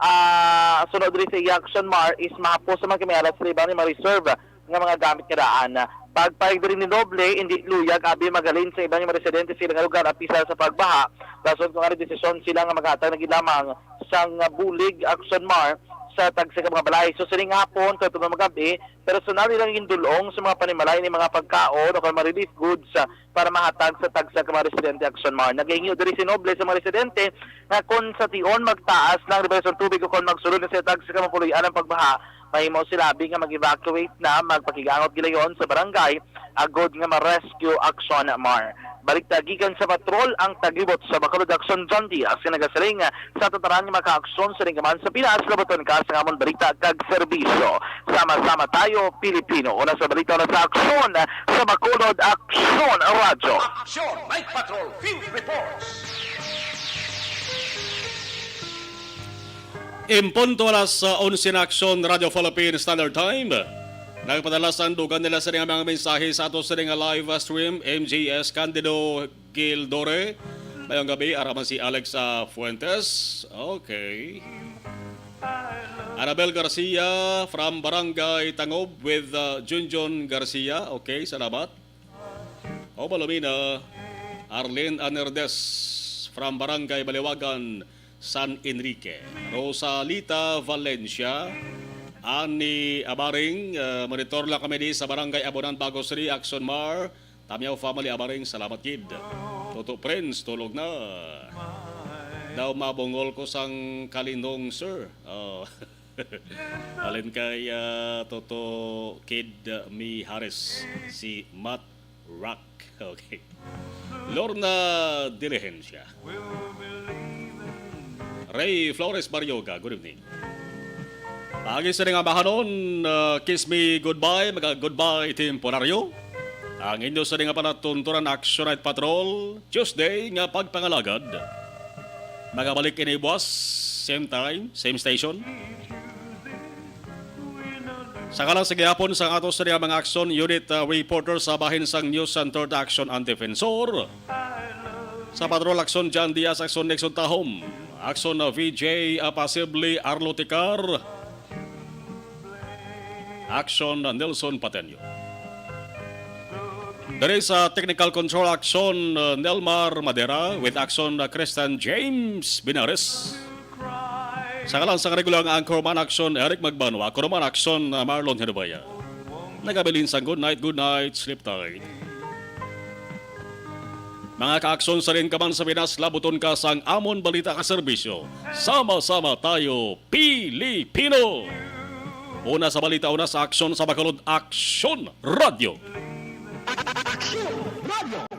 ah, sunod diri sa iya, Action Mar, is mahapos sa mga kimayalat sa iban nga mga reserve nga mga gamit nga daan. Pagpahayag diri ni Noble, indi luyag abi maghalin sa iban nga mga residente sa ilang lugar apisar sa pagbaha, rason kung ano desisyon sila nga maghatag na gid lamang sang bulig, Action Mar, sa tagsa ka mga balay. So, sining hapon, kag tuman magab-i, personal nilang gindul-ong sa mga panimalay ni mga pagkaon o kon mga relief goods, ah, para mahatag sa tagsa ka mga residente. Action Mar. Nagahingyo diri si Noble sa mga residente nga kon sa tion magtaas na ang level sang tubig o kon magsulod na sa tagsa ka mga puloy-an ang pagbaha, mahimo sila abi nga mag-evacuate na, magpakigangot gilayon sa barangay, agod nga ma-rescue. Action Mar. Balik ta gikan sa patrol, ang taglibot sa Bacolod, Action John Diaz, nga nagasiling sa tatanan nga makaaksyon sa linggaman sa Pinas, labuton ka sa amon balita kag serbisyo. Sama-sama tayo, Pilipino. Una sa balita, una sa aksyon, sa Bacolod, Aksyon Radyo. Aksyon Night Patrol Field Reports. En punto alas, ah, onse na, Aksyon Radio Philippine Standard Time. Nagpadala sang dugang nila sa mga mensahe sa ato sa nga live stream, M J S Candido Gildore. Mayong gabi, ara man si Alex, ah, Fuentes. Okay. Anabel Garcia from Barangay Tangob with, ah, Junjun Garcia. Okay, salamat. O Palomino, Arlene Anerdes from Barangay Baliwagan, San Enrique. Rosalita Valencia, Annie Abaring, uh, monitor lang kami di sa Barangay Abonan, Bago City, Action Mar. Tamyaw family Abaring, salamat gid. Toto Prince, tulog na. Daw mabungol ko sang kalinong, sir. Oh. Alin kay, ah, Toto Kid, ah, Mi Harris, si Matt Rock. Okay. Lorna Diligencia. Ray Flores Barrioga, good evening. Agi sa nga bahanon, ah, kiss me goodbye, mga goodbye temporaryo. Ang inyo sa nga panatunturan Action Night Patrol, Tuesday nga pagpangalagad. Magabalik ini buwas, same time, same station. Sa kalang sa gihapon sa ato sa mga action unit, uh, reporter sa bahin sang News Center ta Action and Defensor. Sa Patrol Action John Diaz, Action Nixon Tahom, Action na V J Apasible Arlo Ticar, Action na Nelson Patenyo. Diri sa Technical Control Action, uh, Nelmar Madera, with Action na Christian James Binares. Sa kalang sa regular nga anchorman Action, Eric Magbanwa, ako naman Action, uh, Marlon Hinubaya. Nagabilin sang good night, good night, sleep tight. Mga ka-aksyon, sa rin ka man sa Pinas, labuton ka sang amon balita ka serbisyo. Sama-sama tayo, Pilipino! Una sa balita, una sa aksyon, sa Bacolod, Aksyon Radyo. Aksyon Radyo.